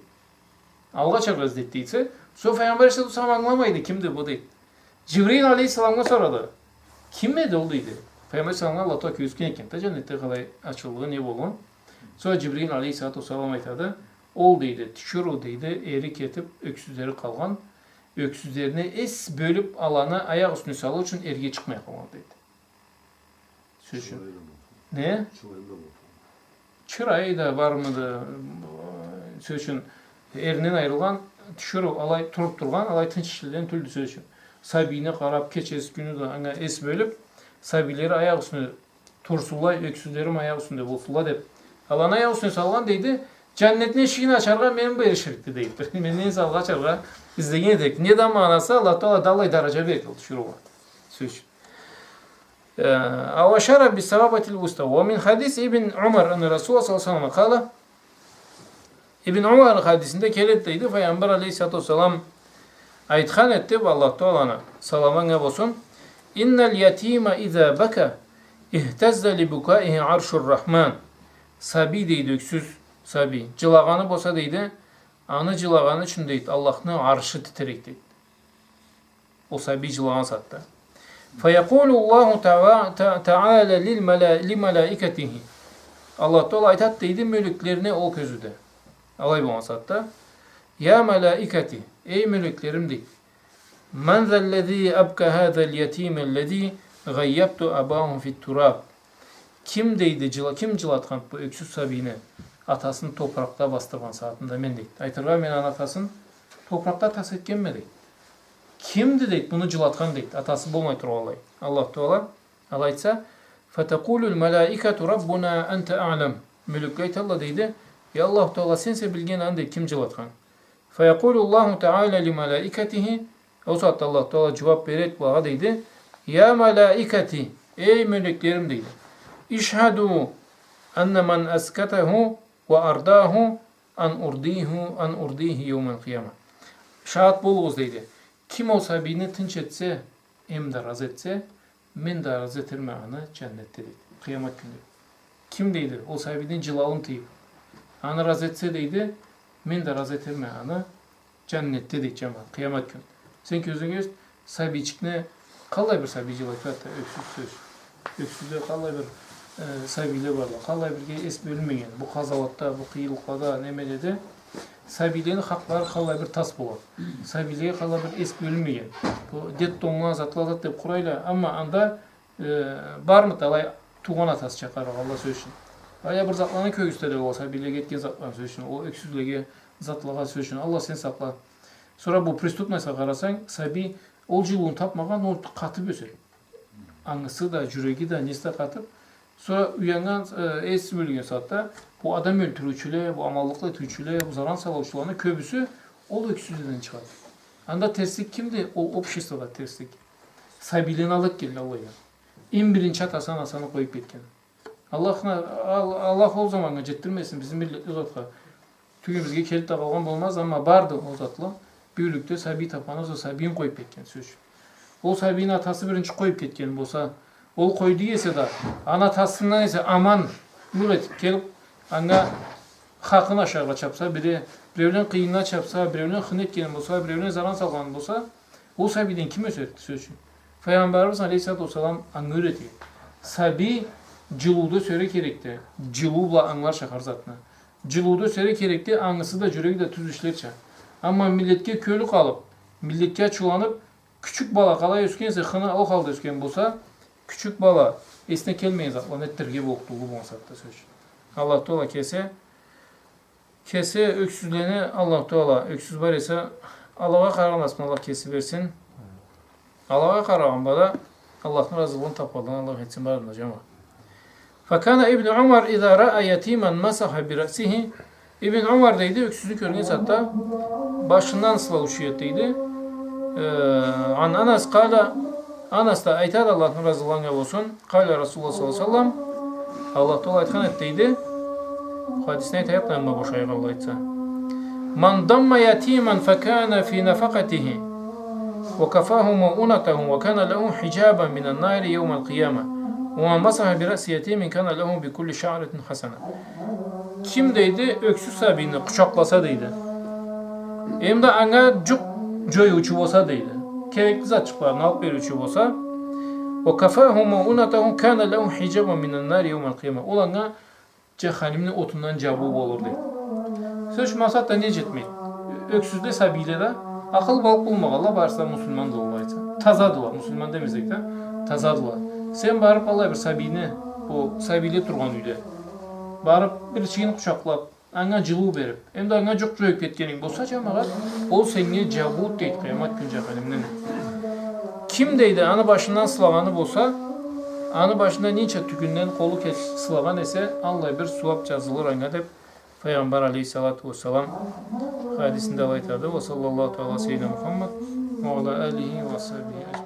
Алгъа ачаргъа излейди, дейди. Сора Файгъамбар алейхиссалату уассалам ангыламайды, кимди бу, дейди. Джибрил алейхиссаламгъа сорады. Ким эди ол, дейди. Файгъамбар алейхиссаламгъа Аллах Тагъала кёргюзтген экен да джаннетде къалай ачылыгъы, не болгъанын. Сора Джибрил алейхиссалату уассалам айтады. Ол, дейди, тиширыу, дейди, эри кетиб, ёксюзлери къалгъан. Ёксюзлерине эс бёлюб, аланы аякъ юсюне салыу ючюн эрге чыкъмай къалгъан, дейди. Сёз ючюн. Чырайы да болсун. Не? Чырайы да болсун. Чырайы да бармыды? Сёз ючюн, эринден айырылгъан, тиширыу, алай туруб тургъан, алай тынч кишиден тюлдю, сёз ючюн. Сабийине къараб, кечеси, кюню да анга эс бёлюб, сабийлери аякъ юсюне турсунла, ёксюзлерим аякъ юсюнде болсунла деб. Аланы аякъ юсюне салгъан, дейди, джаннетни эшигин ачаргъа мени бла эриширикди, дейди. Менден салгъа ачаргъа излеген эдик. Неда манасы, Аллах Тагъала да аллай даража береди ол тиширыугъа. Сёз ючюн. Э, أو أشار بالسبابة الوسطى. ومن حديث ابن عمر أن رسول الله صلى الله عليه وسلم قال, Ибн Умарны хадисинде келеди, дейди, Файгъамбар алейхиссалату уассалам айтхан эди деб, Аллах Тагъаланы саламы анга болсун: «إن اليتيم إذا بكى اهتز لبكائه عرش الرحمن». Сабий, дейди, ёксюз сабий, джылагъаны болса, дейди, аны джылагъаны ючюн, дейди, Аллахны аршы титирейди, дейди. Ол сабий джылагъан сагъатда. فيقول الله تعا-، تا-، تعالى للملا-، لملائكته. Аллах Тагъала айтады, дейди, мёлеклерине ол кёзюуде. Алай болгъан сагъатда: «يا ملائكتي», эй мёлеклерим, дейди. «من ذا الذي أبكى هذا اليتيم الذي غيبت أباه في التراب». Ким, дейди, джыла-, ким джылатханды бу ёксюз сабийни, атасын топуракъда басдыргъан сагъатында мен, дейди. Айтыргъа, мен аны атасын топуракъда тас этгенме, дейди. Кимди, дейди, муну джылатхан, дейди, атасы болмай тургъанлай. Аллах Тагъала алай айтса, فتقول الملائكة ربنا أنت أعلم. Мёлекле айталла, дейди, я Аллах Тагъала, сенсе билген аны, дейди, ким джылатхан. فيقول الله تعالى لملائكته, ол сагъатда Аллах Тагъала джууаб береди булагъа, дейди: «يا ملائكتي», эй мёлеклерим, дейди, «اشهدوا أن من أسكته وأرضاه أن أرضيه، أن أرضيه يوم القيامة». Шагъат болугъуз, дейди. Ким ол сабийни тынч этсе, эмда разы этсе, мен да разы этерме аны джаннетде, дейди. Къыямат кюнде. Ким, дейди, ол сабийни джылауун тыйыб, аны разы этсе, дейди, мен да разы этерме аны джаннетде, дейди, джамагъат, къыямат кюн. Сен кёзюнге кёргюз, сабийчикни, къаллай бир сабий джылай турады, ёксюз, сёз. Ёксюзле къаллай бир, э, сабийле барла, къаллай бирге эс бёлюнмеген. Бу къазауатда, бу къыйынлыкълада, немеледе сабийлени хакълары къаллай бир тас болады. Сабийлеге къаллай бир эс бёлюнмеген. Бу детдомла, затла, зат деб къурайла, амма анда, э, бармыды алай туугъан атасы чакъыргъанла, сёз ючюн. Ала бир затланы кёргюзтелле, ол сабийлеге этген затланы, сёз ючюн, ол ёксюзлеге, затлагъа, сёз ючюн. Аллах сен сакъла. Сора бу преступностьгъа къарасанг, сабий ол джылыуну тапмагъан, ол къатыб ёсе. Ангысы да, джюреги да, неси да къатыб. Сора уяннган, э, эс бёлген сагъатда бу адам ёлтюрюучюле, бу аманлыкъ этиучюле, бу заран салыучуланы кёбюсю ол ёксюзледен чыгъады. Анда терслик кимди? Ол обществода терслик. Сабийлени алып келди Аллах. Эм биринчи атасы, анасыны къоюб кетген. Аллахны, Ал-, Аллах ол заманнга джетдирмесин бизни миллетни затха. Тюбюбюзге келиб да къалгъан болмаз, амма барды ол затла. Бюгюнлюкде сабий тапханы, ол сабийин къоюб кетген, сёз ючюн. Ол сабийни атасы биринчи къоюб кетген болса, ол къойду эсе да, аны атасындан эсе аман, мюгъ этиб келиб, анга хакъын ашаргъа чабса, бири, биреулен къыйынына чабса, биреулен хыны этгени болса, биреулен заран салгъаны болса, ол сабийден ким ёсерикди, сёз ючюн? Файгъамбарыбыз алейхиссалату уассалам анга юретген. Сабий джылыуда ёсерге керекди. Джылыу бла ангыларча хар затны. Джылыуда ёсерге керекди, ангысы да, джюреги да тюз ишлерча. Амма миллетге кёлю къалыб, миллетге ачыуланыб, кючюк бала къалай ёсген эсе, хыны ол халда ёсген болса, кючюк бала эсине келмеген затланы этдирирге боллукъду, уллу болгъан сагъатда, сёз ючюн. Аллах Таала кеси Кеси ёксюзлени, Аллаху Таала, ёксюз бар эсе, Аллахха къарагъан асманлыкъ кеси берсин. Аллахха къарагъан бла да Аллахны разылыгъын тапханладан Аллах этсин барын да, джамагъат. فكان ابن عمر إذا رأى يتيما مسح برأسه. Ибн Умар, дейди, ёксюзню кёрген сагъатда башындан сылаучу эди, дейди. Э, عن أنس قال, Анас да айтады, Аллахны разылыгъы анга болсун, قال رسول الله صلى الله عليه وسلم, Аллах Таала айтхан эди, дейди. Хадисни айтайыкъ да, амма бошайыкъ, Аллах айтса. من ضم يتيما فكان في نفقته وكفاه مؤونته وكان له حجابا من النار يوم القيامة ومن مسح برأس يتيم كان له بكل شعرة حسنة. Ким, дейди, ёксюз сабийни къучакъласа, дейди, эм да анга джукъ джоюучу болса, дейди, керекли затчыкъларын алыб бериучю болса, وكفاه مؤونته كان له حجابا من النار يوم القيامة. Ол анга джаханимни отундан джабыу болур, дейди. Сёз ючюн, макъсат да не джетмек? Ёксюзле, сабийле да, акъылбалыкъ болмагъанла, барысы да муслимандыла, алай айтса. Тазадыла, муслиман демесек да, тазадыла. Сен барыб, аллай бир сабийни, ол сабийле тургъан юйде, барыб, бирчигин къучакълаб, анга джылыу бериб, эм да анга джукъ джоюб кетгенинг болса, джамагъат, ол сеннге джабыуду, дейди, къыямат кюн джаханимден. Ким, дейди, аны башындан сылагъаны болса, аны башында ненча тюгюнден къолу кет-, сылагъан эсе, аллай бир сууаб джазылыр анга, деб, Файгъамбар алейхиссалату уассалам хадисинде алай айтады. وصلى الله تعالى على سيدنا محمد وعلى آله وصحبه أجمعين.